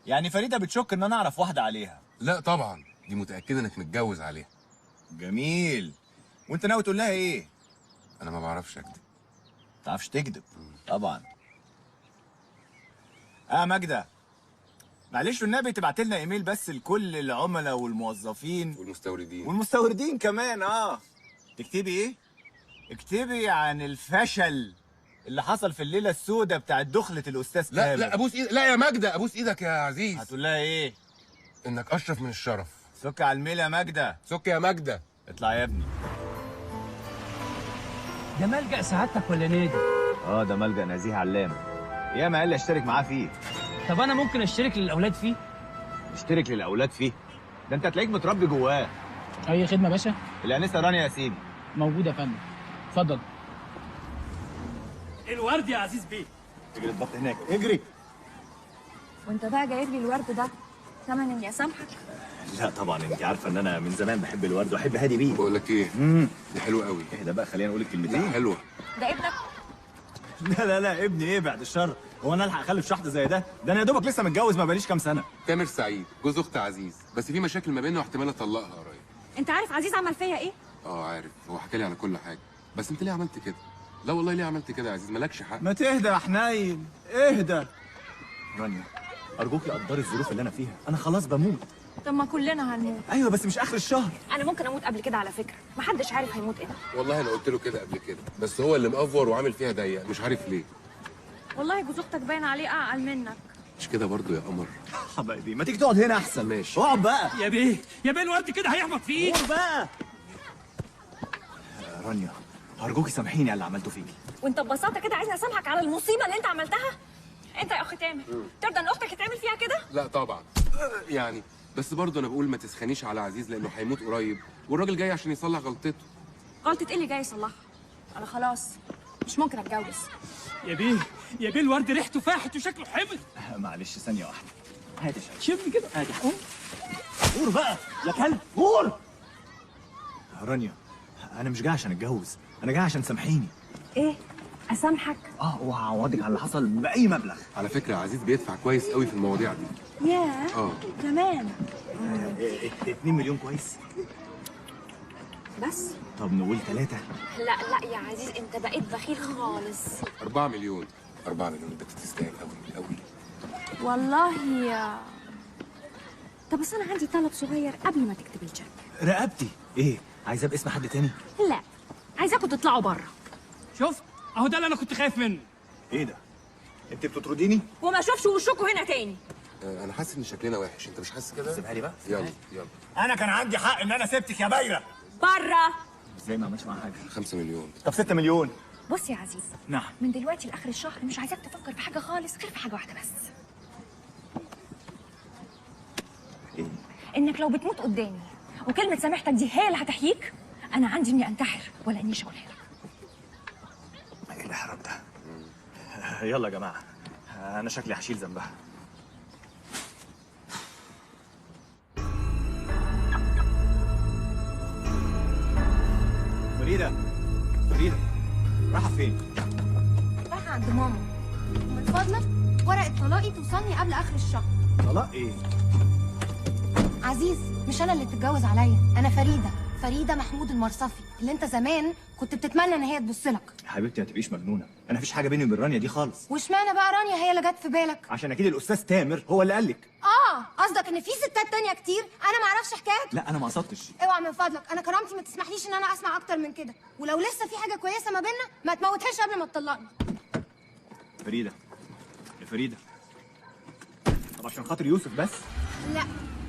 يعني فريدة بتشك ان انا اعرف واحدة عليها؟ لا طبعا، دي متاكدة انك متجوز عليها. جميل، وانت ناوي تقول لها ايه؟ انا ما بعرفش اكذب. ما تعرفش تكذب؟ طبعا. ماجدة معلش والنبي تبعت لنا ايميل بس لكل العملاء والموظفين والمستوردين. والمستوردين كمان. تكتبي ايه؟ اكتبي عن الفشل اللي حصل في الليلة السوداء بتاعت دخله الاستاذ لا كامل. لا ابوس ايدك. لا يا ماجدة ابوس ايدك يا عزيز. هتقول لها ايه؟ انك اشرف من الشرف. سك على الميل يا ماجدة. سك يا ماجدة. اطلع يا ابني. ده ملجأ سعادتك ولا نادي؟ اه ده ملجأ نزيه علام، ياما قال لي اشترك معاه فيه. طب انا ممكن اشترك للاولاد فيه؟ اشترك للاولاد فيه؟ ده انت هتلاقيك متربي جواه. اي خدمة يا باشا؟ الانسة رانيا يا سيدي. موجودة يا فندم، اتفضل. الورد يا عزيز بيه. اجري الضبط هناك، اجري. وانت بقى جايب لي الورد ده ثمن اني اسامحك؟ لا طبعا، انت عارفه ان انا من زمان بحب الورد واحب هادي بيه. بقول لك ايه؟ دي حلوة قوي. اهدى بقى، خلينا نقول الكلمتين. حلوة. ده ابنك؟ لا لا لا، ابني ايه بعد الشر؟ هو انا الحق اخلف شحط زي ده؟ ده انا يا دوبك لسه متجوز ما بقاليش كام سنة. تامر سعيد جوز اخت عزيز، بس في مشاكل ما بيننا واحتمال اطلقها قريب. انت عارف عزيز عمل فيا ايه؟ اه عارف، هو حكى لي على كل حاجة. بس انت ليه عملت كده؟ لا والله ليه عملت كده يا عزيز؟ مالكش حق. ما تهدى يا حنين، اهدى. رانيا ارجوكي قدري الظروف اللي انا فيها، انا خلاص بموت. طب ما كلنا هنموت. ايوه بس مش اخر الشهر. انا ممكن اموت قبل كده على فكرة، محدش عارف هيموت امتى. والله انا قلت له كده قبل كده، بس هو اللي مأفور وعامل فيها ضيق، مش عارف ليه. والله جوز اختك باين عليه اعقل منك. مش كده برضه يا قمر؟ حبايبي ما تيجي تقعد هنا احسن. ماشي اقعد بقى يا بيه. يا بيه الورد كده هيحبط في ايدي. بقى رانيا ارجوكي سامحيني على اللي عملته فيكي. وانت ببساطة كده عايزني اسامحك على المصيبة اللي انت عملتها؟ انت يا اخ تامر ترضى ان اختك يتعمل فيها كده؟ لا طبعا يعني، بس برضه انا بقول ما تسخنيش على عزيز لانه هيموت قريب، والراجل جاي عشان يصلح غلطته. غلطه ايه اللي جاي يصلحها؟ انا خلاص مش ممكن اتجوز. يا بيه يا بيه الورد ريحته فاحت وشكله حمض. معلش ثانية واحدة، هاتي شم كده. هاتي غور بقى يا كلب، غور. رانيا انا مش جاي عشان اتجوز، انا جاي عشان سامحيني. ايه؟ اسامحك؟ اه وهعوضك على اللي حصل باي مبلغ. على فكرة عزيز بيدفع كويس قوي في المواضيع دي. ياه كمان 2 مليون كويس؟ بس؟ طب نقول 3. لا لا يا عزيز انت بقيت بخيل خالص. 4 مليون. 4 مليون البت تستاهل قوي قوي والله. يا طب بس انا عندي طلب صغير قبل ما تكتب الشيك. رقبتي ايه؟ عايزاه باسم حد تاني؟ لا عايزاكم تطلعوا بره. شفت؟ اهو ده اللي انا كنت خايف منه. ايه ده؟ انت بتطرديني؟ وما اشوفش وشكوا هنا تاني. انا حاسس ان شكلنا وحش، انت مش حاسس كده؟ سيبها لي بقى. يلا يلا. انا كان عندي حق ان انا سبتك يا بايره. بره. ازاي ما عملتش معاها حاجة؟ 5 مليون. طب 6 مليون. بص يا عزيز. نعم. من دلوقتي لاخر الشهر مش عايزاك تفكر في حاجة خالص غير في حاجة واحدة بس. ايه؟ انك لو بتموت قدامي وكلمه سامحتك دي هي اللي هتحييك، انا عندي اني انتحر ولا اني اقولها لك. ايه الاحراج ده؟ يلا يا جماعة انا شكلي هشيل ذنبها. فريدة فريدة رايحة فين؟ رايحة عند ماما. ومن فضلك ورقة طلاقي توصلني قبل آخر الشهر. طلاق إيه؟ عزيز مش أنا اللي تتجوز عليا، أنا فريدة، فريدة محمود المرصفي اللي أنت زمان كنت بتتمنى إن هي تبص لك. يا حبيبتي ما تبقيش مجنونة، أنا مفيش حاجة بيني وبين رانيا دي خالص. واشمعنى بقى رانيا هي اللي جت في بالك؟ عشان أكيد الأستاذ تامر هو اللي قال لك. آه قصدك إن في ستات تانية كتير أنا ما أعرفش حكايتهم؟ لا أنا ما قصدتش. اوعى من فضلك، أنا كرامتي ما تسمحليش إن أنا أسمع أكتر من كده، ولو لسه في حاجة كويسة ما بيننا ما تموتهاش قبل ما تطلقني. فريدة يا فريدة، طب عشان خاطر يوسف بس؟ لا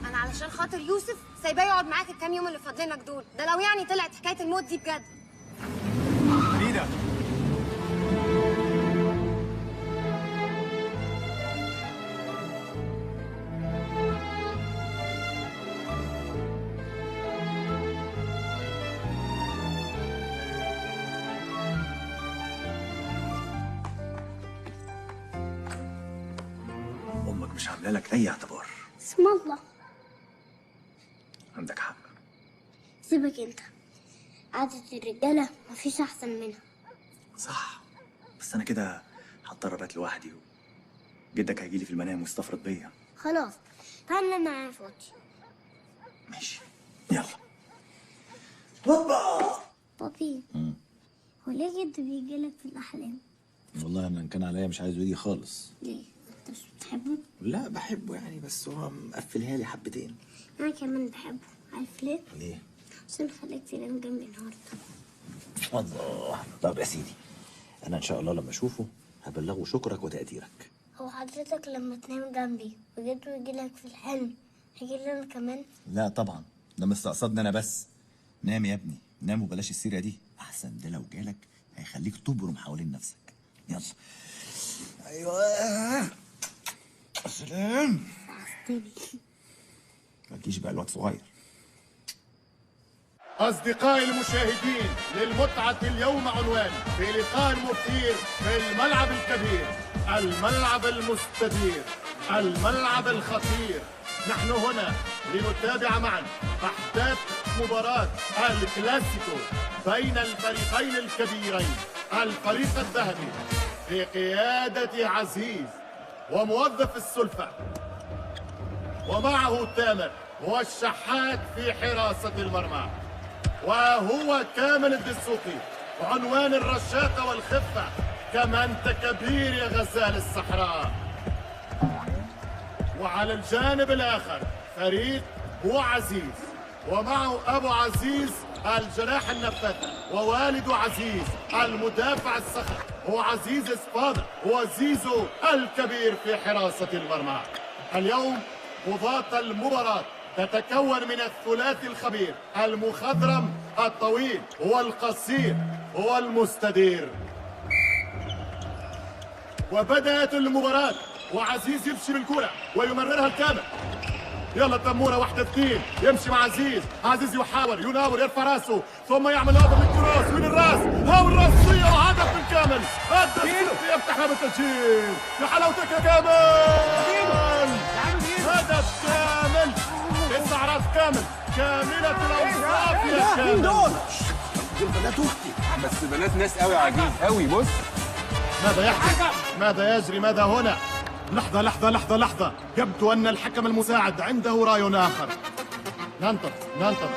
أنا علشان خاطر يوسف سايباه يقعد معاك الكام يوم اللي فاضلينك دول، ده لو يعني طلعت حكاية الموت دي بجد. فريدة أمك مش عاملة لك أي اعتبار. اسم الله. عندك حق. سيبك انت، قعدة الرجالة مفيش أحسن منها. صح، بس أنا كده هضطر أبات لوحدي وجدك هيجيلي في المنام ويستفرد بيا. خلاص تعالى معايا في أوضتي. ماشي يلا. بابا بابي، هو ليه جد بيجيلك في الأحلام؟ والله أنا إن كان عليا مش عايزه يجي خالص. ليه؟ أنت مش بتحبه؟ لا بحبه يعني، بس هو مقفلها لي حبتين. أنا كمان بحبه، عارف ليه؟ ليه؟ عشان خليك تنام جنبي النهارده. الله. طب يا سيدي، أنا إن شاء الله لما أشوفه هبلغه شكرك وتقديرك. هو حضرتك لما تنام جنبي وجده يجيلك في الحلم هيجيلي أنا كمان؟ لا طبعا، ده مستقصدني أنا بس. نام يا ابني، نام وبلاش السيرة دي، أحسن ده لو جالك هيخليك تبرم حوالين نفسك. يلا. ايوه سلام. ما تجيش بقى، الواد صغير. أصدقائي المشاهدين، للمتعة اليوم عنوان في لقاء مثير في الملعب الكبير، الملعب المستدير، الملعب الخطير. نحن هنا لنتابع معا أحداث مباراة الكلاسيكو بين الفريقين الكبيرين، الفريق الذهبي بقيادة عزيز وموظف السلفة، ومعه تامر والشحات في حراسة المرمى، وهو كامل الدسوقي عنوان الرشاقة والخفة، كما أنت كبير يا غزال الصحراء. وعلى الجانب الآخر فريق بو عزيز، ومعه أبو عزيز الجناح النفاث، ووالد عزيز المدافع الصخر، هو عزيز سبادة، وزيزو الكبير في حراسة المرمى. اليوم قضاة المباراة تتكون من الثلاثي الخبير، المخضرم الطويل والقصير والمستدير. وبدأت المباراة وعزيز يمشي بالكرة ويمررها الكامل. يلا تمورة، 1-2، يمشي مع عزيز، عزيز يحاول يناور، يرفع راسه ثم يعمل هذا بالكروس من الراس، هاو الراسية وهدف بالكامل. الدسوقي يفتح باب التسجيل، يا حلاوتك يا كامل، هدف كامل، استعراض كامل، كاملة الأوصاف يا كامل. مين دول؟ دول بنات أختي. بس بنات ناس قوي يا عزيز، قوي. بص ماذا يحدث؟ ماذا يجري؟ ماذا هنا؟ لحظة لحظة لحظة لحظة، يبدو أن الحكم المساعد عنده رأي آخر. ننتظر ننتظر،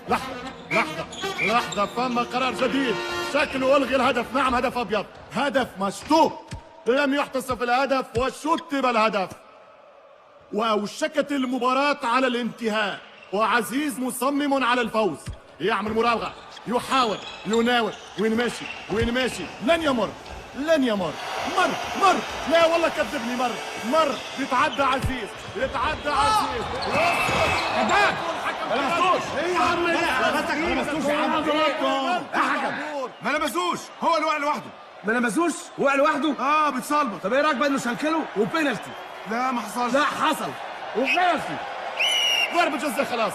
لحظة لحظة لحظة، فما قرار جديد، شكله ألغي الهدف. نعم هدف أبيض، هدف مشطوب، لم يحتسب الهدف وشطب الهدف. وأوشكت المباراة على الانتهاء، وعزيز مصمم على الفوز، يعمل مراوغة، يحاول، يناور، وين ماشي؟ وين ماشي؟ لن يمر، لن يمر، مر مر، لا والله كذبني، مر مر، يتعدى عزيز، يتعدى عزيز، كذاب، ما لمسوش. ايه يا عم؟ ما لمسوش يا عم، يا حكم ما لمسوش، هو اللي وقع لوحده. ما لمسوش، وقع لوحده. بيتصلبط. طب ايه رايك بقى انه شنكله وبينالتي؟ لا ما حصلش. لا حصل وبينالتي، ضربة جزاء خلاص.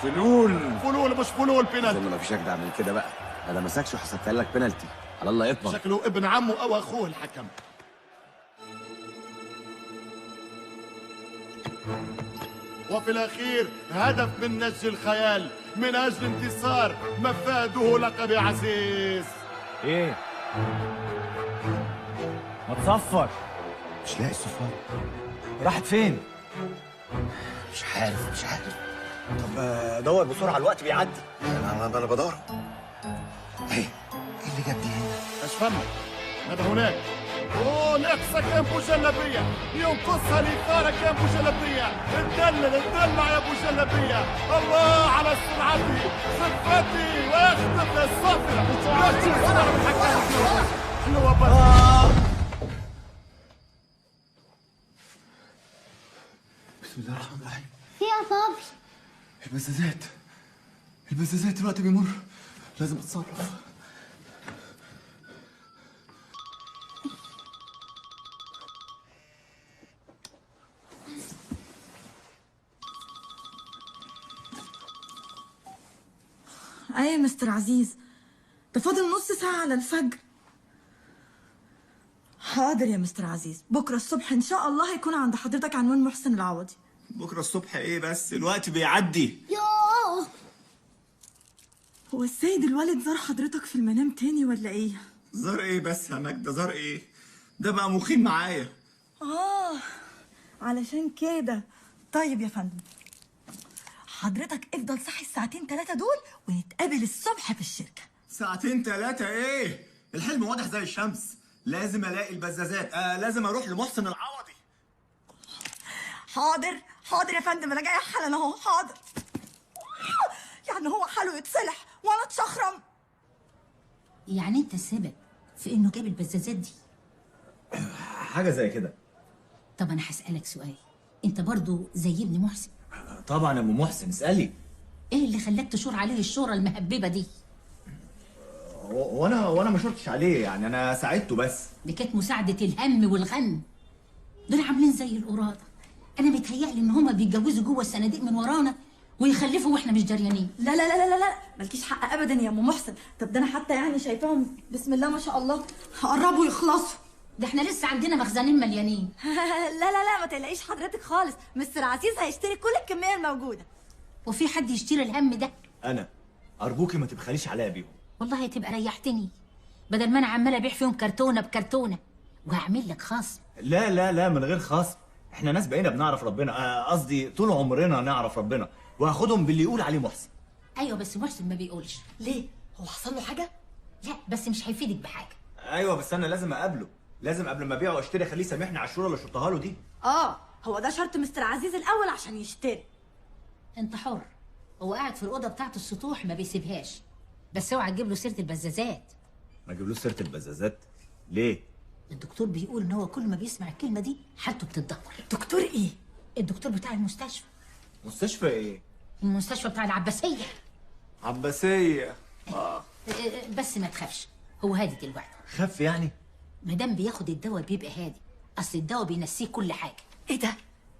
فلول فلول مش فلول، بينالتي. اظن ما فيش اجدع من كده بقى، ما لمسكش وحسبتها لك بينالتي، على الله يطمن. شكله ابن عمه او اخوه الحكم. وفي الاخير هدف من نجي الخيال من اجل انتصار مفاده لقب عزيز. ايه؟ ما تصفر. مش لاقي الصفارة، راحت فين؟ مش عارف مش عارف. طب دور بسرعة، الوقت بيعدي. انا بدور. ايه اللي جاب دي هنا؟ مش فاهمة ماذا هناك؟ اوه نقصة كامبو جلابية، ينقصها الإثارة كامبو جلابية، اتدلل اتدلع يا ابو جلابية، الله على سرعتي خفتي، ويخطف الصافرة، يرجع الصافرة من حكام حلوة برضه. بسم الله الرحمن الرحيم. يا بابي البزازات، البزازات الوقت بيمر، لازم اتصرف. ايه يا مستر عزيز، ده فاضل نص ساعة على الفجر. حاضر يا مستر عزيز، بكرة الصبح إن شاء الله هيكون عند حضرتك عنوان محسن العوضي. بكرة الصبح إيه بس؟ الوقت بيعدي. يوه، هو السيد الوالد زار حضرتك في المنام تاني ولا إيه؟ زار إيه بس يا ماجدة؟ زار إيه؟ ده بقى مقيم معايا. علشان كده. طيب يا فندم، حضرتك افضل صاحي الساعتين 3 دول ونتقابل الصبح في الشركة. ساعتين 3 إيه؟ الحلم واضح زي الشمس، لازم الاقي البزازات، لازم اروح لمحسن العوضي. حاضر حاضر يا فندم، انا جاية حالا اهو. حاضر. يعني هو حاله يتصلح وانا اتشخرم؟ يعني انت السبب في انه جاب البزازات دي؟ حاجة زي كده. طب انا هسألك سؤال، انت برضو زي ابن محسن؟ طبعا يا ام محسن، اسألي. ايه اللي خلاك تشور عليه الشوره المهببه دي؟ وانا ما شرتش عليه يعني، انا ساعدته بس. دي كانت مساعدة الهم والغم. دول عاملين زي القراده. انا متهيألي ان هما بيتجوزوا جوه الصناديق من ورانا ويخلفوا واحنا مش دريانين. لا لا لا لا لا، مالكيش حق ابدا يا ام محسن. طب ده انا حتى يعني شايفاهم بسم الله ما شاء الله قربوا يخلصوا. ده احنا لسه عندنا مخزنين مليانين. لا لا لا، ما تقلقيش حضرتك خالص، مستر عزيز هيشتري كل الكمية الموجودة. وفي حد يشتري الهم ده؟ انا ارجوكي ما تبخليش عليا بيهم. والله هتبقى ريحتني، بدل ما انا عماله ابيع فيهم كرتونة بكرتونه. وهعمل لك خصم. لا لا لا، من غير خصم، احنا ناس بقينا بنعرف ربنا، قصدي طول عمرنا نعرف ربنا، وهاخدهم باللي يقول عليه محسن. ايوه بس محسن ما بيقولش. ليه؟ هو حصل له حاجة؟ لا بس مش هيفيدك بحاجة. ايوه بس انا لازم اقابله، لازم قبل ما ابيعه واشتري اخليه يسامحني على الشوره اللي شرطها له دي. هو ده شرط مستر عزيز الاول عشان يشتري. انت حر، هو قاعد في الاوضة بتاعته السطوح ما بيسيبهاش، بس اوعى تجيب له سيره البزازات. ما اجيبلوش سيره البزازات ليه؟ الدكتور بيقول ان هو كل ما بيسمع الكلمة دي حالته بتتدهور. دكتور ايه؟ الدكتور بتاع المستشفى. مستشفى ايه؟ المستشفى بتاع العباسية. عباسيه. بس ما تخافش، هو هادي دلوقتي. خف يعني؟ ما دام بياخد الدواء بيبقى هادي، اصل الدواء بينسيه كل حاجة. ايه ده؟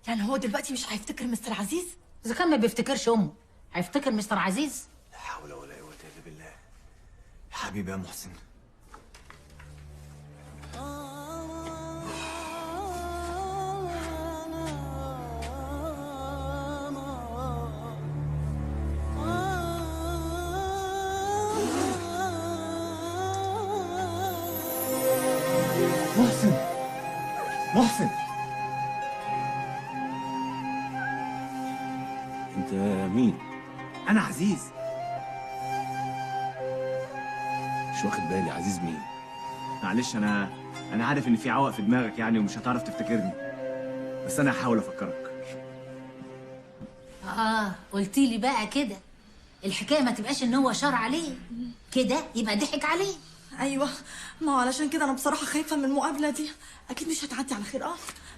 يعني هو دلوقتي مش هيفتكر مستر عزيز؟ اذا كان ما بيفتكرش امه هيفتكر مستر عزيز؟ لا حول ولا قوة الا بالله. يا حبيبي يا محسن. محسن، محسن، انت مين؟ انا عزيز. مش واخد بالي، عزيز مين؟ معلش انا عارف ان في عوق في دماغك يعني ومش هتعرف تفتكرني، بس انا هحاول افكرك. قلتي لي بقى كده الحكاية ما تبقاش ان هو شار عليه كده يبقى ضحك عليه. ايوه، ما هو علشان كده انا بصراحة خايفة من المقابلة دي، اكيد مش هتعدي على خير.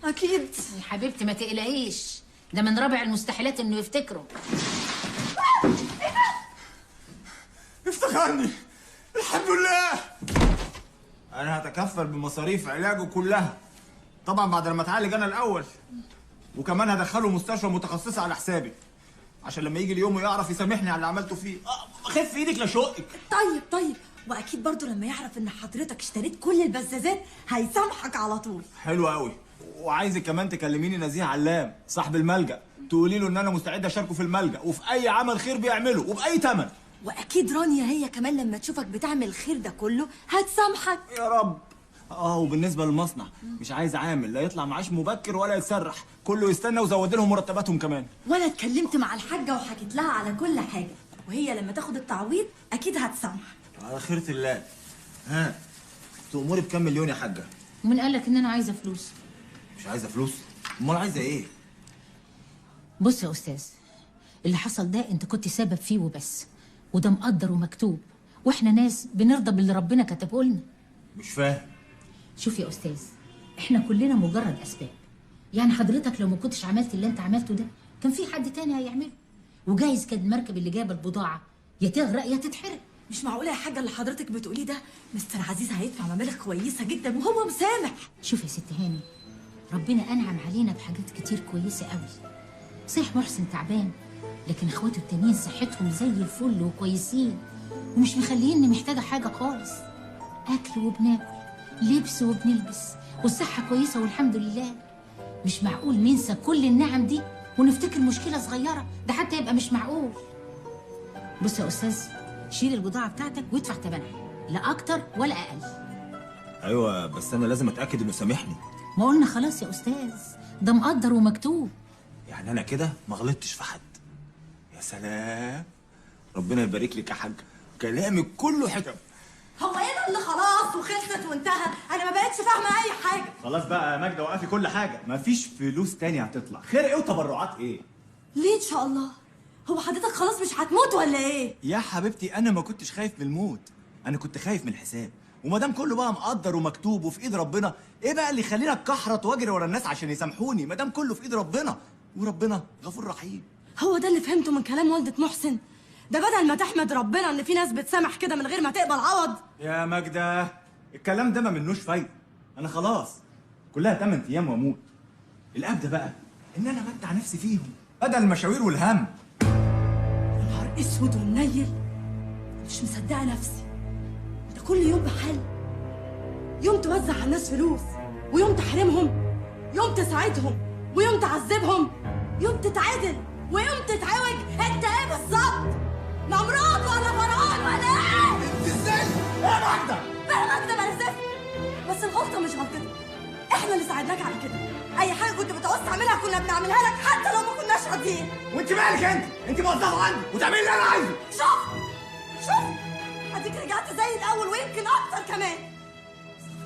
اكيد يا حبيبتي ما تقلقيش، ده من رابع المستحيلات انه يفتكره. ايه ده؟ افتكرني، الحمد لله. انا هتكفل بمصاريف علاجه كلها، طبعا بعد لما اتعالج انا الاول، وكمان هدخله مستشفى متخصصة على حسابي عشان لما يجي اليوم ويعرف يسامحني على اللي عملته فيه. خف ايدك لشقك. طيب، واكيد برضو لما يعرف ان حضرتك اشتريت كل البزازات هيسامحك على طول. حلو قوي. وعايزك كمان تكلميني نزيه علام صاحب الملجأ، تقولي له ان انا مستعد اشاركه في الملجأ وفي اي عمل خير بيعمله وباي ثمن. واكيد رانيا هي كمان لما تشوفك بتعمل الخير ده كله هتسامحك. يا رب. وبالنسبة للمصنع مش عايز عامل لا يطلع معاش مبكر ولا يتسرح، كله يستنى وزود لهم مرتباتهم كمان. وانا اتكلمت مع الحاجة وحكيت لها على كل حاجة، وهي لما تاخد التعويض اكيد هتسامحك. على خيرة الله. ها تأمري بكام مليون يا حاجة؟ ومين قال لك ان انا عايزه فلوس؟ مش عايزه فلوس؟ امال عايزه ايه؟ بص يا استاذ، اللي حصل ده انت كنت سبب فيه وبس، وده مقدر ومكتوب، واحنا ناس بنرضى باللي ربنا كتبه لنا. مش فاهم. شوف يا استاذ، احنا كلنا مجرد اسباب، يعني حضرتك لو ما كنتش عملت اللي انت عملته ده كان في حد تاني هيعمله، وجايز كان المركب اللي جايبه البضاعة يا تغرق يا تتحرق. مش معقولة يا حاجة اللي حضرتك بتقوليه ده، مستر عزيز هيدفع مبالغ كويسة جدا وهو مسامح. شوف يا ست هاني، ربنا انعم علينا بحاجات كتير كويسة قوي. صحيح محسن تعبان، لكن اخواته التانيين صحتهم زي الفل وكويسين، ومش مخليني محتاجه حاجة خالص. اكل وبناكل، لبس وبنلبس، والصحة كويسة والحمد لله. مش معقول ننسى كل النعم دي ونفتكر مشكلة صغيرة، ده حتى يبقى مش معقول. بص يا استاذ، شيل البضاعة بتاعتك وادفع ثمنها، لا اكتر ولا اقل. ايوه بس انا لازم اتاكد انه سامحني. ما قلنا خلاص يا استاذ، ده مقدر ومكتوب. يعني انا كده ما غلطتش في حد. يا سلام، ربنا يبارك لك يا حاج، كلامك كله حكم. هو ايه اللي خلاص وخلصت وانتهى؟ انا ما بقتش فاهمه اي حاجة. خلاص بقى يا ماجدة، وقفي كل حاجة، مفيش فلوس تاني هتطلع. خير ايه وتبرعات ايه؟ ليه ان شاء الله؟ هو حضرتك خلاص مش هتموت ولا ايه؟ يا حبيبتي انا ما كنتش خايف من الموت، انا كنت خايف من الحساب، وما دام كله بقى مقدر ومكتوب وفي ايد ربنا، ايه بقى اللي يخلينا اتكحرت واجري ورا الناس عشان يسامحوني؟ ما دام كله في ايد ربنا، وربنا غفور رحيم. هو ده اللي فهمته من كلام والدة محسن. ده بدل ما تحمد ربنا ان في ناس بتسامح كده من غير ما تقبل عوض. يا ماجدة الكلام ده ما منوش فايده، انا خلاص كلها 8 ايام واموت. الابدا بقى ان انا امتع نفسي فيهم بدل المشاوير والهم. يا نهار اسود ومنيل، مش مصدقه نفسي. انت كل يوم بحل، يوم توزع على الناس فلوس، ويوم تحرمهم، يوم تساعدهم ويوم تعذبهم، يوم تتعدل ويوم تتعوج. انت ايه بالظبط؟ نمرود ولا فرعون ولا ايه؟ انت ازاي؟ ايه يا ماجدة؟ بلا ماجدة بلا زفت. بس الغلطة مش غلطتك، احنا اللي ساعدناك على كده. اي حاجة كنت بتعوز تعملها كنا بنعملها لك حتى لو ما كناش راضيين. وانت مالك انت؟ انت موظفة عندي وتعملي اللي انا عايزه. شوف شوف، اديك رجعت زي الاول ويمكن اكتر كمان.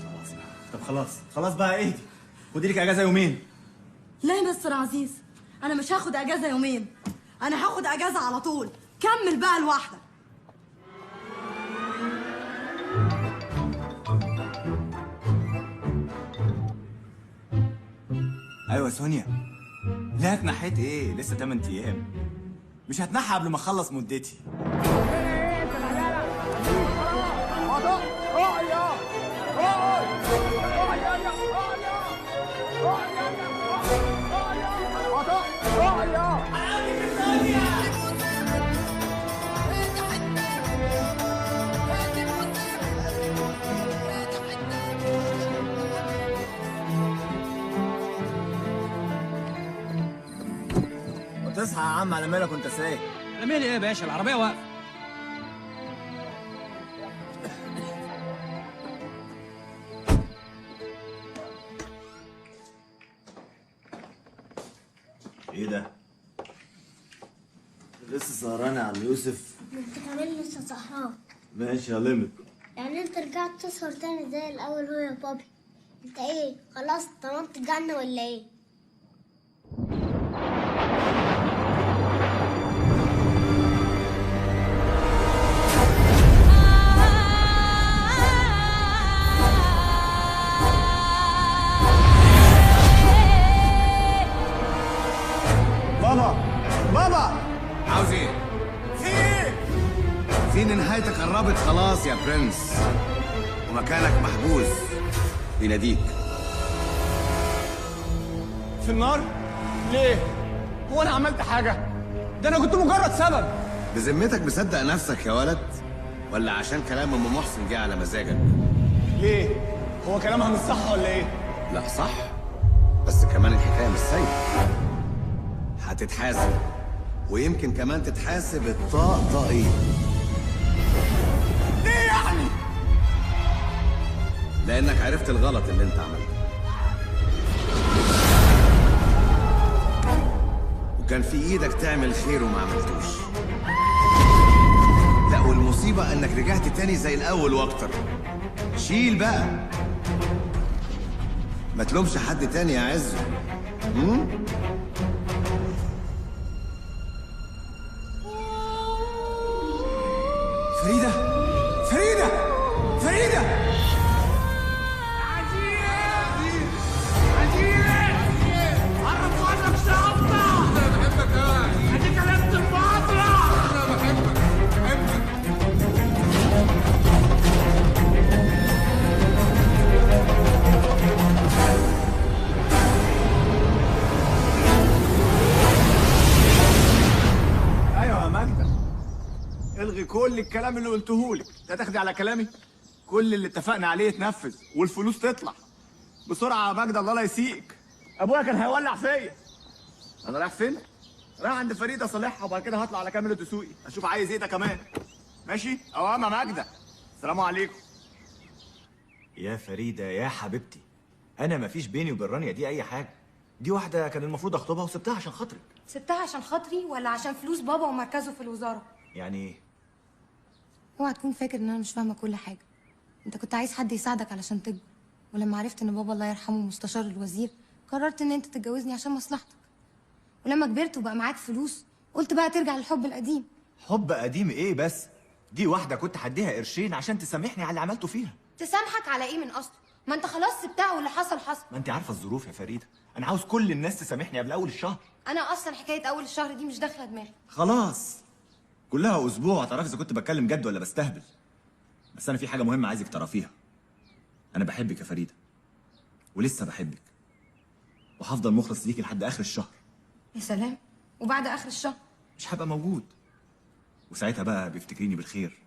خلاص طب خلاص خلاص بقى، اهدي، خدي لك اجازه يومين. لا يا مستر عزيز، انا مش هاخد اجازه يومين، انا هاخد اجازه على طول. كمل بقى لوحدك. ايوه سونيا. لا اتنحيت ايه؟ لسه 8 ايام. مش هتنحى قبل ما اخلص مدتي. تصحى يا عم، على مالك وانت سايق؟ على مالي ايه يا باشا؟ العربية واقفة. ايه ده؟ لسه سهران يا عم يوسف؟ انت كمان لسه سهران. ماشي يا ليمت. يعني انت رجعت تسهر تاني زي الاول هو يا بابي؟ انت ايه خلاص طمنت الجنة ولا ايه؟ بابا عاوز ايه؟ في ايه؟ في ان نهايتك قربت خلاص يا برنس، ومكانك محجوز بيناديك. في النار؟ ليه؟ هو انا عملت حاجة؟ ده انا كنت مجرد سبب. بذمتك مصدق نفسك يا ولد؟ ولا عشان كلام ام محسن جه على مزاجك؟ ليه؟ هو كلامها مش صح ولا ايه؟ لا صح، بس كمان الحكاية مش سايبة. هتتحاسب، ويمكن كمان تتحاسب الطاقطقين. ليه يعني؟ لأنك عرفت الغلط اللي أنت عملته، وكان في إيدك تعمل خير وما عملتوش. لا والمصيبة إنك رجعت تاني زي الأول وأكتر. شيل بقى، ما تلومش حد تاني يا عزو. فريدة فريدة فريدة. عزيز عزيز عرف عنك شعبنا. انا بحبك يا عزيز. اديك لبست المعطرة. انا بحبك بحبك. ايوه يا ماجدة، الغي كل الكلام اللي قلتهولك. لا تاخدي على كلامي، كل اللي اتفقنا عليه يتنفذ والفلوس تطلع بسرعة يا ماجدة. الله لا يسيئك، ابويا كان هيولع فيا. انا رايح فين؟ رايح عند فريدة صالحها، وبعد كده هطلع على كامل الدسوقي اشوف عايز ايه ده كمان. ماشي؟ اوام يا ماجدة، السلام عليكم. يا فريدة يا حبيبتي، انا مفيش بيني وبين رانيا دي اي حاجة. دي واحدة كان المفروض اخطبها وسبتها عشان خاطرك. سبتها عشان خاطري ولا عشان فلوس بابا ومركزه في الوزارة؟ يعني ايه؟ اوعى تكون فاكر ان انا مش فاهمه كل حاجة. انت كنت عايز حد يساعدك علشان تكبر، ولما عرفت ان بابا الله يرحمه مستشار الوزير قررت ان انت تتجوزني عشان مصلحتك. ولما كبرت وبقى معاك فلوس قلت بقى ترجع للحب القديم. حب قديم ايه بس؟ دي واحدة كنت هديها قرشين عشان تسامحني على اللي عملته فيها. تسامحك على ايه من اصله؟ ما انت خلاص سبتها واللي حصل حصل. ما انت عارفه الظروف يا فريدة، انا عاوز كل الناس تسامحني قبل اول الشهر. انا اصلا حكاية اول الشهر دي مش داخله دماغي. خلاص كلها اسبوع هتعرفي اذا كنت بتكلم جد ولا بستهبل. بس انا في حاجة مهمة عايزك تعرفيها. انا بحبك يا فريدة، ولسه بحبك، وهفضل مخلص ليكي لحد اخر الشهر. يا سلام، وبعد اخر الشهر؟ مش هبقى موجود، وساعتها بقى بيفتكريني بالخير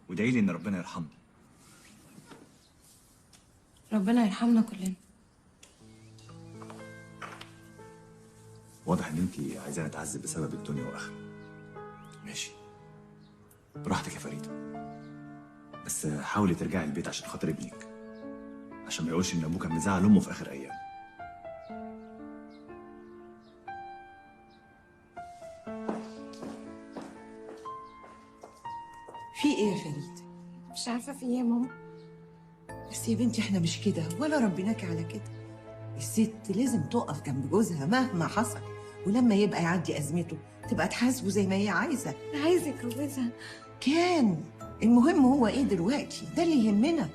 وادعي لي ان ربنا يرحمني. ربنا يرحمنا كلنا. واضح ان انت عايزاني اتعذب بسبب الدنيا واخره. ماشي، براحتك يا فريدة، بس حاولي ترجعي البيت عشان خاطر ابنك، عشان ما يقولش ان ابوه كان مزعل امه في اخر ايام. في ايه يا فريدة؟ مش عارفه في ايه يا ماما. بس يا بنتي احنا مش كده ولا ربيناكي على كده. الست لازم تقف جنب جوزها مهما حصل، ولما يبقى يعدي ازمته تبقى تحاسبه زي ما هي عايزه. انا عايزه اتجوزها. كان المهم هو ايه دلوقتي، ده اللي يهمنا.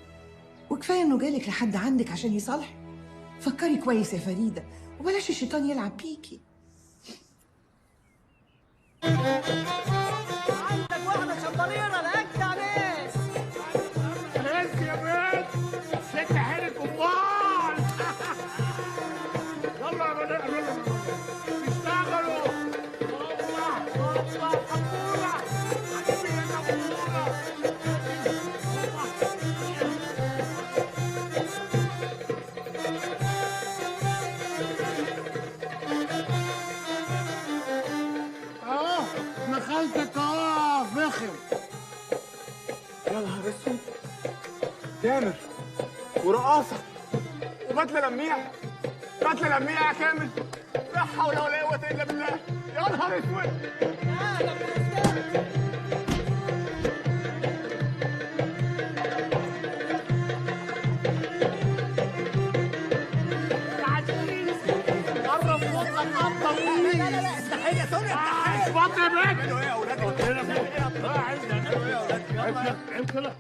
وكفاية انه جالك لحد عندك عشان يصالحك. فكري كويس يا فريدة، وبلاش الشيطان يلعب بيكي. عندك واحدة شمبريره لاجدع ناس. ناس يا بنت ست حيلك امال. يلا يا بنات اشتغلوا. الله الله حبوره حبيبي يا حبوره. اهو دخلتك اهو فخم. يا نهار اسود، تامر ورقاصه وبدله لميع، بدله لميع يا كامل. لا حول ولا قوة الا بالله. يا نهار اسود. قرب فضلك قطة. لا لا لا استحيل يا سونيا، استحيل. اخبط يا بنت. اعملوا ايه يا اولاد؟ اعملوا ايه يا اولاد؟ عيب كده.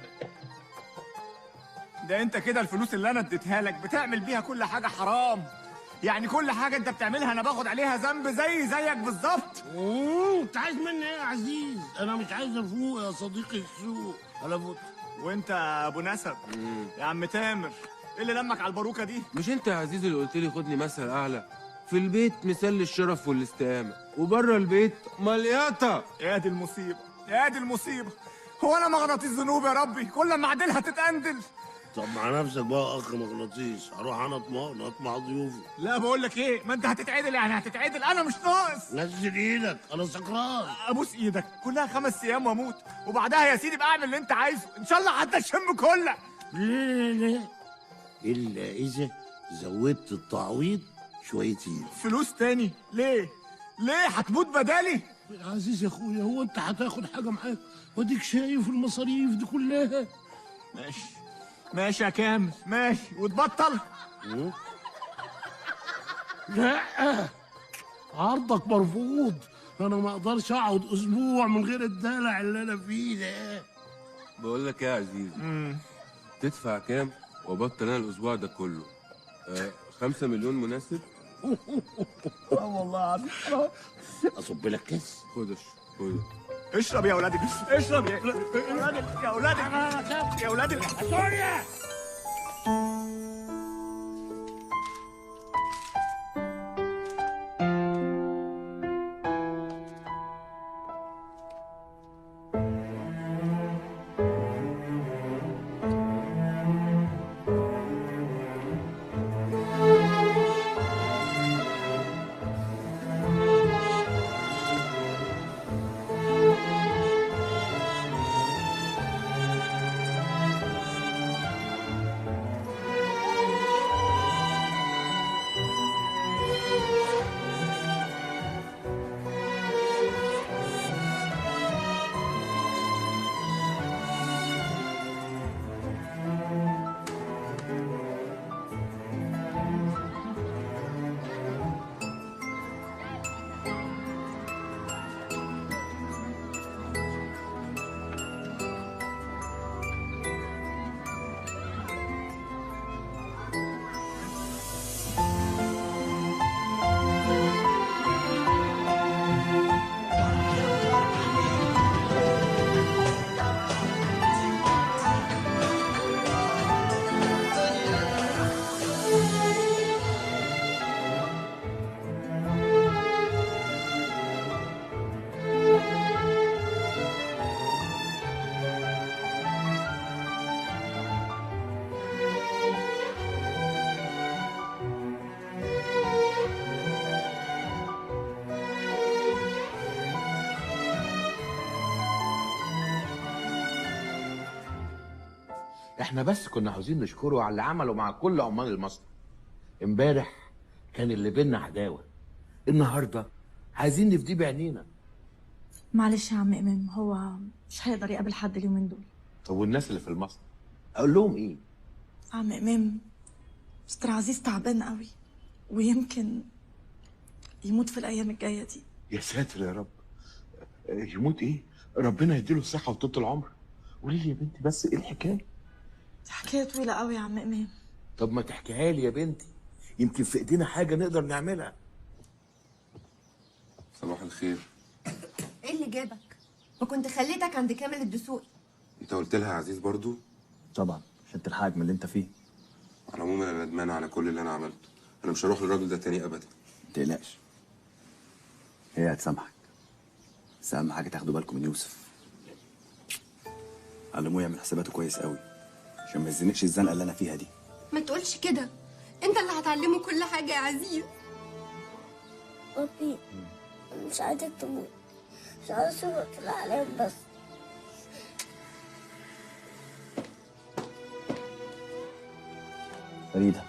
ده انت كده الفلوس اللي انا اديتها لك بتعمل بيها كل حاجة حرام. يعني كل حاجة انت بتعملها انا باخد عليها ذنب زي زيك بالظبط. انت عايز مني ايه يا عزيز؟ انا مش عايز افوق يا صديقي السوق. انا فوت. وانت يا ابو نسب يا عم تامر، ايه اللي لمك على الباروكه دي؟ مش انت يا عزيز اللي قلت لي خدني مثل اعلى؟ في البيت مثال للشرف والاستقامة، وبره البيت مليطه. يا دي المصيبة، يا دي المصيبة. هو انا مغناطيس ذنوب يا ربي، كل ما اعدلها تتقندل. طب مع نفسك بقى يا اخ مغناطيس، هروح انا اتمغنط مع ضيوفي. لا بقول لك ايه، ما انت هتتعدل يعني هتتعدل، انا مش ناقص. نزل ايدك انا سكران. ابوس ايدك، كلها 5 ايام واموت، وبعدها يا سيدي بقى اعمل اللي انت عايزه، ان شاء الله حتى الشم كلك. لا لا لا، الا اذا زودت التعويض شويتين. فلوس تاني؟ ليه؟ ليه هتموت بدالي؟ يا عزيز يا اخويا، هو انت هتاخد حاجة معاك؟ واديك شايف المصاريف دي كلها. ماشي ماشي يا كامل، ماشي. وتبطل؟ لا، عرضك مرفوض. انا ما اقدرش اقعد اسبوع من غير الدلع اللي انا فيه ده. بقول لك ايه يا عزيز، تدفع كام وابطل انا الاسبوع ده كله؟ 5 مليون مناسب؟ والله العظيم. اصب لك كاس؟ خد خد. اشرب يا ولادي، اشرب يا ولادي، يا ولادي، يا ولادي. سوريا. احنا بس كنا عاوزين نشكره على اللي عمله مع كل عمال المصنع. امبارح كان اللي بينا عداوة، النهارده عايزين نفديه بعينينا. معلش يا عم امام، هو مش هيقدر يقابل حد اليومين دول. طب والناس اللي في المصنع اقول لهم ايه؟ عم امام، مستر عزيز تعبان قوي ويمكن يموت في الايام الجاية دي. يا ساتر يا رب، يموت ايه؟ ربنا يديله الصحة وطول العمر. قولي لي يا بنتي بس ايه الحكاية؟ دي حكاية طويلة قوي يا عم امام. طب ما تحكيها لي يا بنتي، يمكن في ايدينا حاجة نقدر نعملها. صباح الخير. ايه اللي جابك؟ ما كنت خليتك عند كامل الدسوقي. انت قلت لها عزيز برضو؟ طبعا، عشان تلحقك من اللي انت فيه. على العموم انا ندمان على كل اللي انا عملته، انا مش هروح للراجل ده تاني ابدا. ما تقلقش، هي هتسامحك، بس اهم حاجة تاخدوا بالكم من يوسف. علموه يعمل حساباته كويس قوي عشان ما يزنقش الزنقة اللي انا فيها دي. ما تقولش كده، انت اللي هتعلمه كل حاجة يا عزيز. بابي مش عايزك تموت، مش عايزة اشوفك في الاحلام بس. فريدة،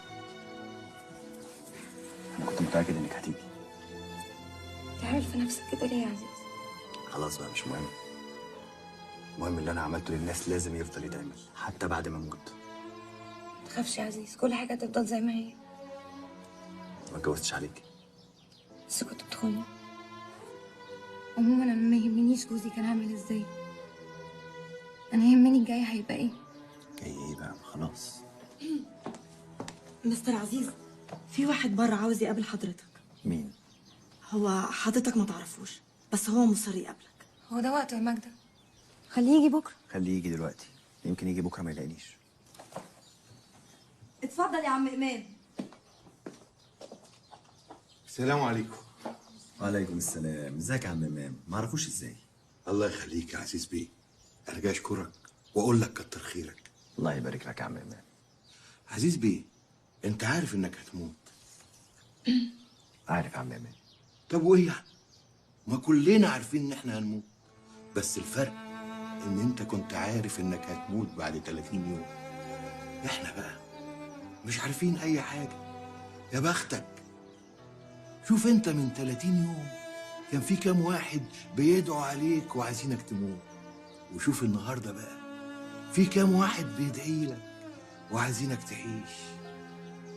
انا كنت متاكد انك هتيجي. تعمل في نفسك كده ليه يا عزيز؟ خلاص بقى مش مهم. المهم اللي انا عملته للناس لازم يفضل يتعمل حتى بعد ما اموت. ما تخافش يا عزيز، كل حاجة هتفضل زي ما هي. ما اتجوزتش عليك، بس كنت بتخوني. عموما انا ما يهمنيش جوزي كان عامل ازاي، انا يهمني الجاي هيبقى ايه. جاي ايه بقى؟ خلاص. مستر عزيز، في واحد بره عاوز يقابل حضرتك. مين؟ هو حضرتك ما تعرفوش، بس هو مصر يقابلك. هو ده وقته يا ماجدة، خليه يجي بكره. خليه يجي دلوقتي، يمكن يجي بكره ما يلاقينيش. اتفضل يا عم امام. السلام عليكم. وعليكم السلام. ازيك يا عم امام؟ ما اعرفوش ازاي. الله يخليك يا عزيز بيه، انا جاي اشكرك واقول لك كتر خيرك. الله يبارك لك يا عم امام. عزيز بيه، انت عارف انك هتموت. عارف يا عم امام. طب وايه يعني؟ ما كلنا عارفين ان احنا هنموت، بس الفرق ان انت كنت عارف انك هتموت بعد 30 يوم. احنا بقى مش عارفين اي حاجة. يا بختك، شوف انت من 30 يوم كان في كام واحد بيدعوا عليك وعايزينك تموت، وشوف النهارده بقى في كام واحد بيدعي لك وعايزينك تعيش.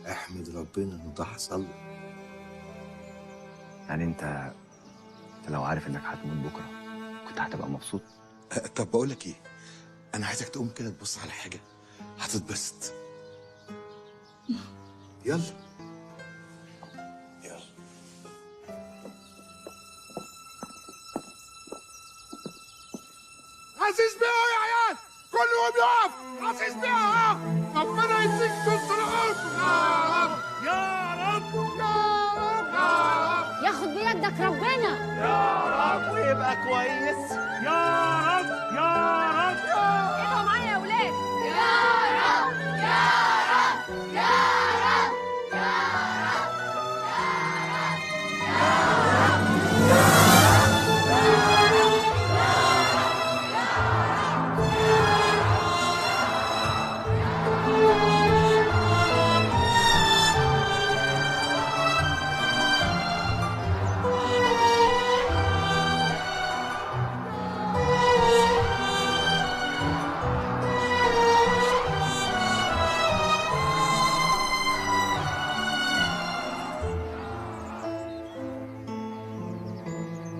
احمد ربنا انه ده حصل لك. يعني انت لو عارف انك هتموت بكره كنت هتبقى مبسوط؟ طب بقول لك ايه، انا عايزك تقوم كده تبص على حاجة هتتبسط. يلا يلا. عزيز بيه يا عيال، كل يوم يقف عزيز بيه. ربنا يديك طول العمر يا رب يا رب يا رب. ياخد بيدك ربنا يا رب ويبقى كويس يا رب يا رب. ادعوا معايا يا ولاد. يا رب يا رب يا رب يا رب يا رب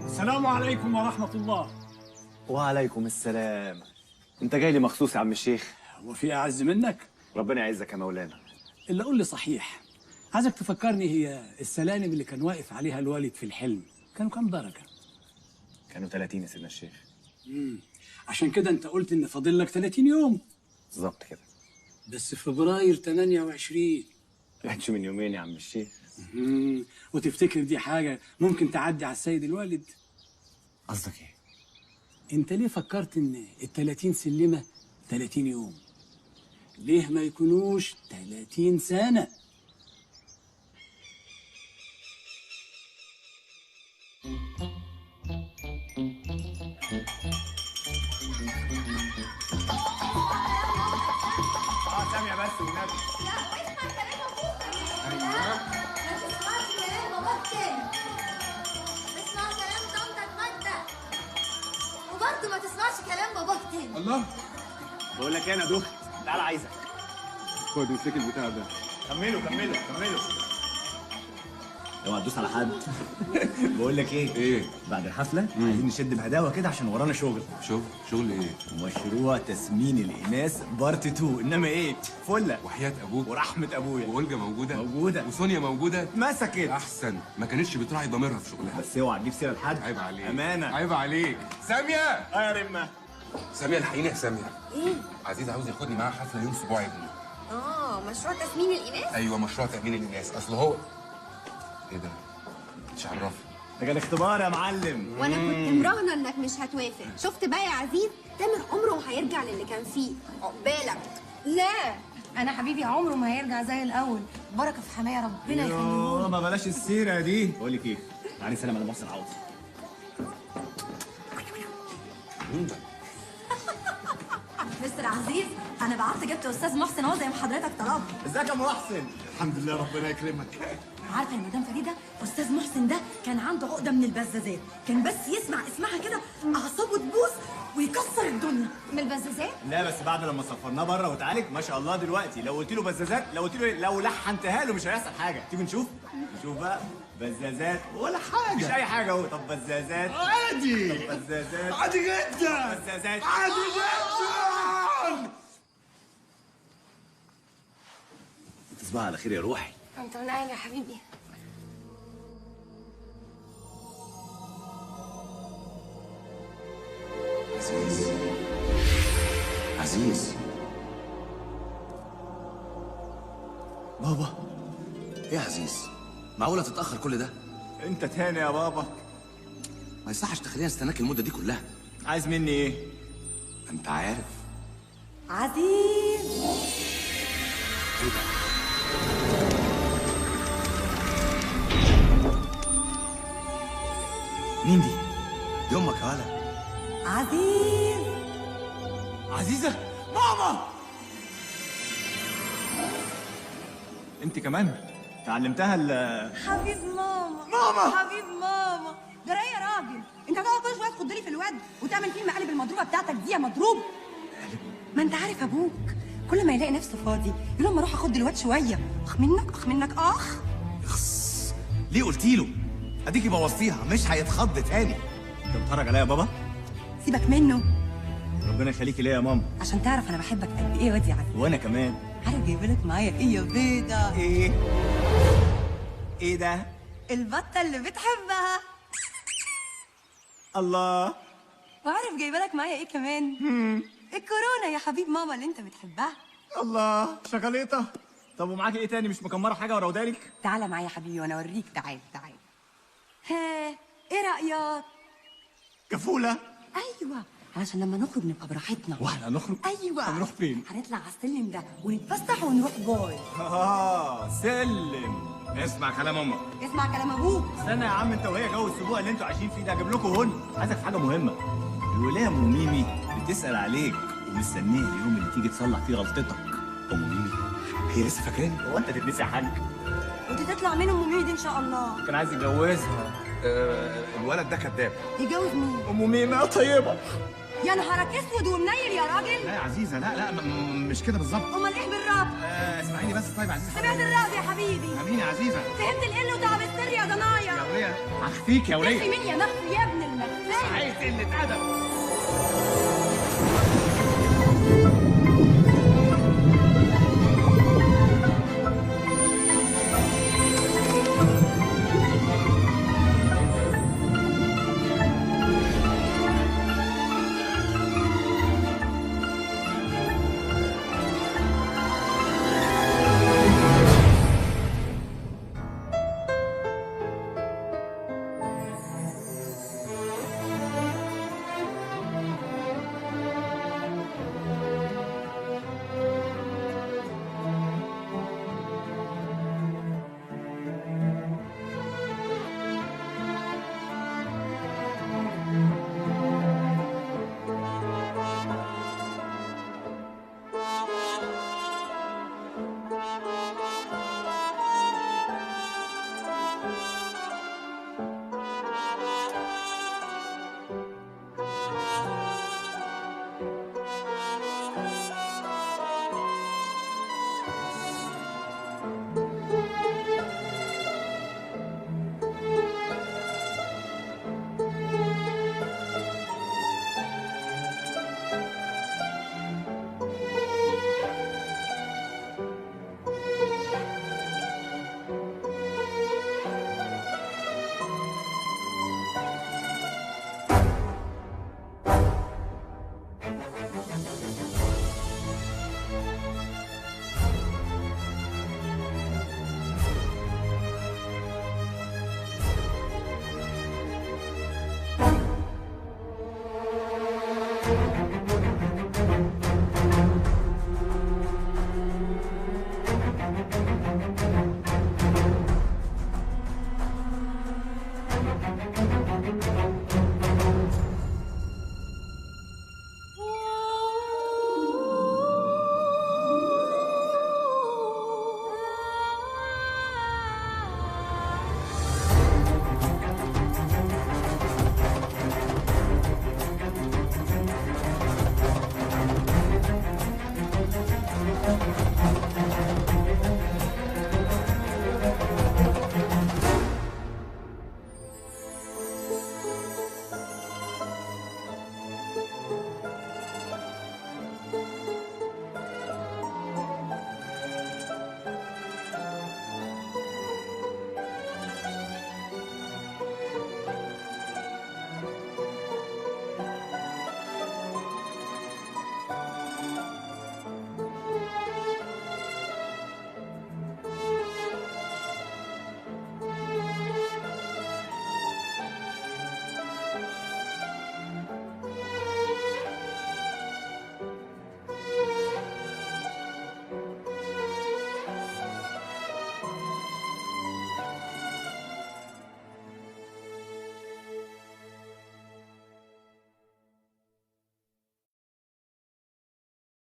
السلام عليكم ورحمة الله. وعليكم السلام. انت جاي لي مخصوص يا عم الشيخ؟ هو في اعز منك؟ ربنا يعزك يا مولانا. اللي قول لي صحيح، عايزك تفكرني، هي السلالم اللي كان واقف عليها الوالد في الحلم كانوا كام درجة؟ كانوا 30 يا سيدنا الشيخ. عشان كده انت قلت ان فاضل لك 30 يوم. بالظبط كده. بس فبراير 28 كانش من يومين يا عم الشيخ. وتفتكر دي حاجة ممكن تعدي على السيد الوالد؟ قصدك ايه؟ انت ليه فكرت ان ال 30 سلمة 30 يوم؟ ليه ما يكونوش 30 سنة؟ بس والنبي. لا اسمع كلام ابوك. ايوه ما تسمعش كلام باباك تاني. اسمع كلام طنطك ماجدة، وبرضه ما تسمعش كلام باباك تاني. الله، بقول لك ايه انا دخت، تعالى عايزك. خد امسك البتاع ده. كملوا كملوا كملوا. اوعى تدوس على حد. بقول لك ايه؟ ايه؟ بعد الحفلة عايزين نشد بهداوه كده عشان ورانا شغل. شغل؟ شغل ايه؟ مشروع تسمين الاناث part 2، انما ايه؟ فله. وحياه ابوك ورحمة ابويا. وولجا موجودة؟ موجودة. وسونيا موجودة؟ اتمسكت. احسن، ما كانتش بتراعي ضميرها في شغلها. بس اوعى تجيب سيره لحد. عيب عليك. امانه. عيب عليك. سامية. اه يا رمه. سامية الحقيني يا سامية. ايه؟ عزيز عاوز ياخدني معاه حفلة يوم اسبوع ابني. مشروع تسمين الاناث؟ ايوه مشروع تأمين الاناث، اصل هو ايه ده؟ مش عرفني. ده كان اختبار يا معلم. وانا كنت مراهنه انك مش هتوافق. شفت بقى يا عزيز، تامر عمره ما هيرجع للي كان فيه. عقبالك. لا انا حبيبي عمره ما هيرجع زي الاول، بركة في حماية ربنا يخليه. ما بلاش السيرة دي. بقول لك ايه، تعالي سلام على محسن عوض. مين ده؟ مستر عزيز، انا بعت جبت استاذ محسن اهو زي ما حضرتك طلبت. ازيك يا محسن؟ الحمد لله ربنا يكرمك. عارفه يا مدام فريدة، استاذ محسن ده كان عنده عقده من البزازات، كان بس يسمع اسمها كده اعصابه تبوظ ويكسر الدنيا. من البزازات؟ لا بس بعد لما سفرناه بره واتعالج ما شاء الله دلوقتي لو قلت له بزازات، لو قلت له لو لحنتها له مش هيحصل حاجة. تيجي نشوف؟ نشوف بقى بزازات ولا حاجة، مش اي حاجة اهو. طب بزازات عادي. طب بزازات عادي جدا. بزازات عادي جدا. تصبح على خير يا روحي. انت من اهلي يا حبيبي. عزيز، عزيز. بابا. ايه يا عزيز؟ معقولة تتأخر كل ده؟ انت تاني يا بابا. ما يصحش تخليني استناك المدة دي كلها. عايز مني ايه؟ انت عارف. عزيز. ايه ده؟ مين دي؟ دي امك يا ولد. عزيز. عزيزة؟ ماما. انت كمان تعلمتها ال حبيب ماما. ماما. حبيب ماما. ده ايه يا راجل؟ انت هتقعد كل شوية تخض لي في الواد وتعمل فيه المقالب المضروبه بتاعتك دي يا مضروب. ما انت عارف ابوك كل ما يلاقي نفسه فاضي يقول لما اروح اخد الواد شوية. اخ منك، اخ منك، اخ. اخس. ليه قلتي له؟ اديكي بوظتيها، مش هيتخض تاني. انت بتتفرج عليا يا بابا؟ سيبك منه. ربنا يخليكي ليا يا ماما. عشان تعرف انا بحبك قد ايه يا واد يا عزيز. وانا كمان. عارف جايبه لك معايا ايه يا بيضة؟ ايه؟ ايه ده؟ البطة اللي بتحبها. الله. وعارف جايبه لك معايا ايه كمان؟ الكورونا يا حبيب ماما اللي انت بتحبها. الله، شوكولاتة. طب ومعاكي ايه تاني؟ مش مكمره حاجة ورا ودانك؟ تعالى معايا يا حبيبي وانا اوريك. تعالى تعالى. ها، ايه رايك؟ كفوله. ايوه، علشان لما نخرج نبقى براحتنا. واحنا هنخرج؟ ايوه. هنروح فين؟ هنطلع على السلم ده ونتفسح ونروح باي. سلم. اسمع كلام امك. اسمع كلام ابوك. استنى يا عم انت وهي، جو الاسبوع اللي انتوا عايشين فيه ده اجيب لكم هون. عايزك في حاجة مهمة. الولاية ام ميمي بتسال عليك ومستنيه اليوم اللي تيجي تصلح فيه غلطتك. ام ميمي هي لسه فاكراني؟ هو انت تتنسي يا حاج؟ وانت تطلع من ام ميمي دي ان شاء الله. كان عايز يتجوزها. الولد ده كذاب. يتجوز مين؟ ام ميمي طيبة. يا نهارك اسود ومنيل يا راجل. لا يا عزيزه، لا لا مش كده بالظبط. امال ايه بالرب؟ اسمعيني بس. طيب يا عزيزه. سمعت الرب يا حبيبي. امين يا عزيزه. فهمت القلة وتعب السر يا ضنايا. يا وليه هخفيك يا وليه. تخفي مين يا مخفي يا ابن المخفي؟ عايز قلة ادب.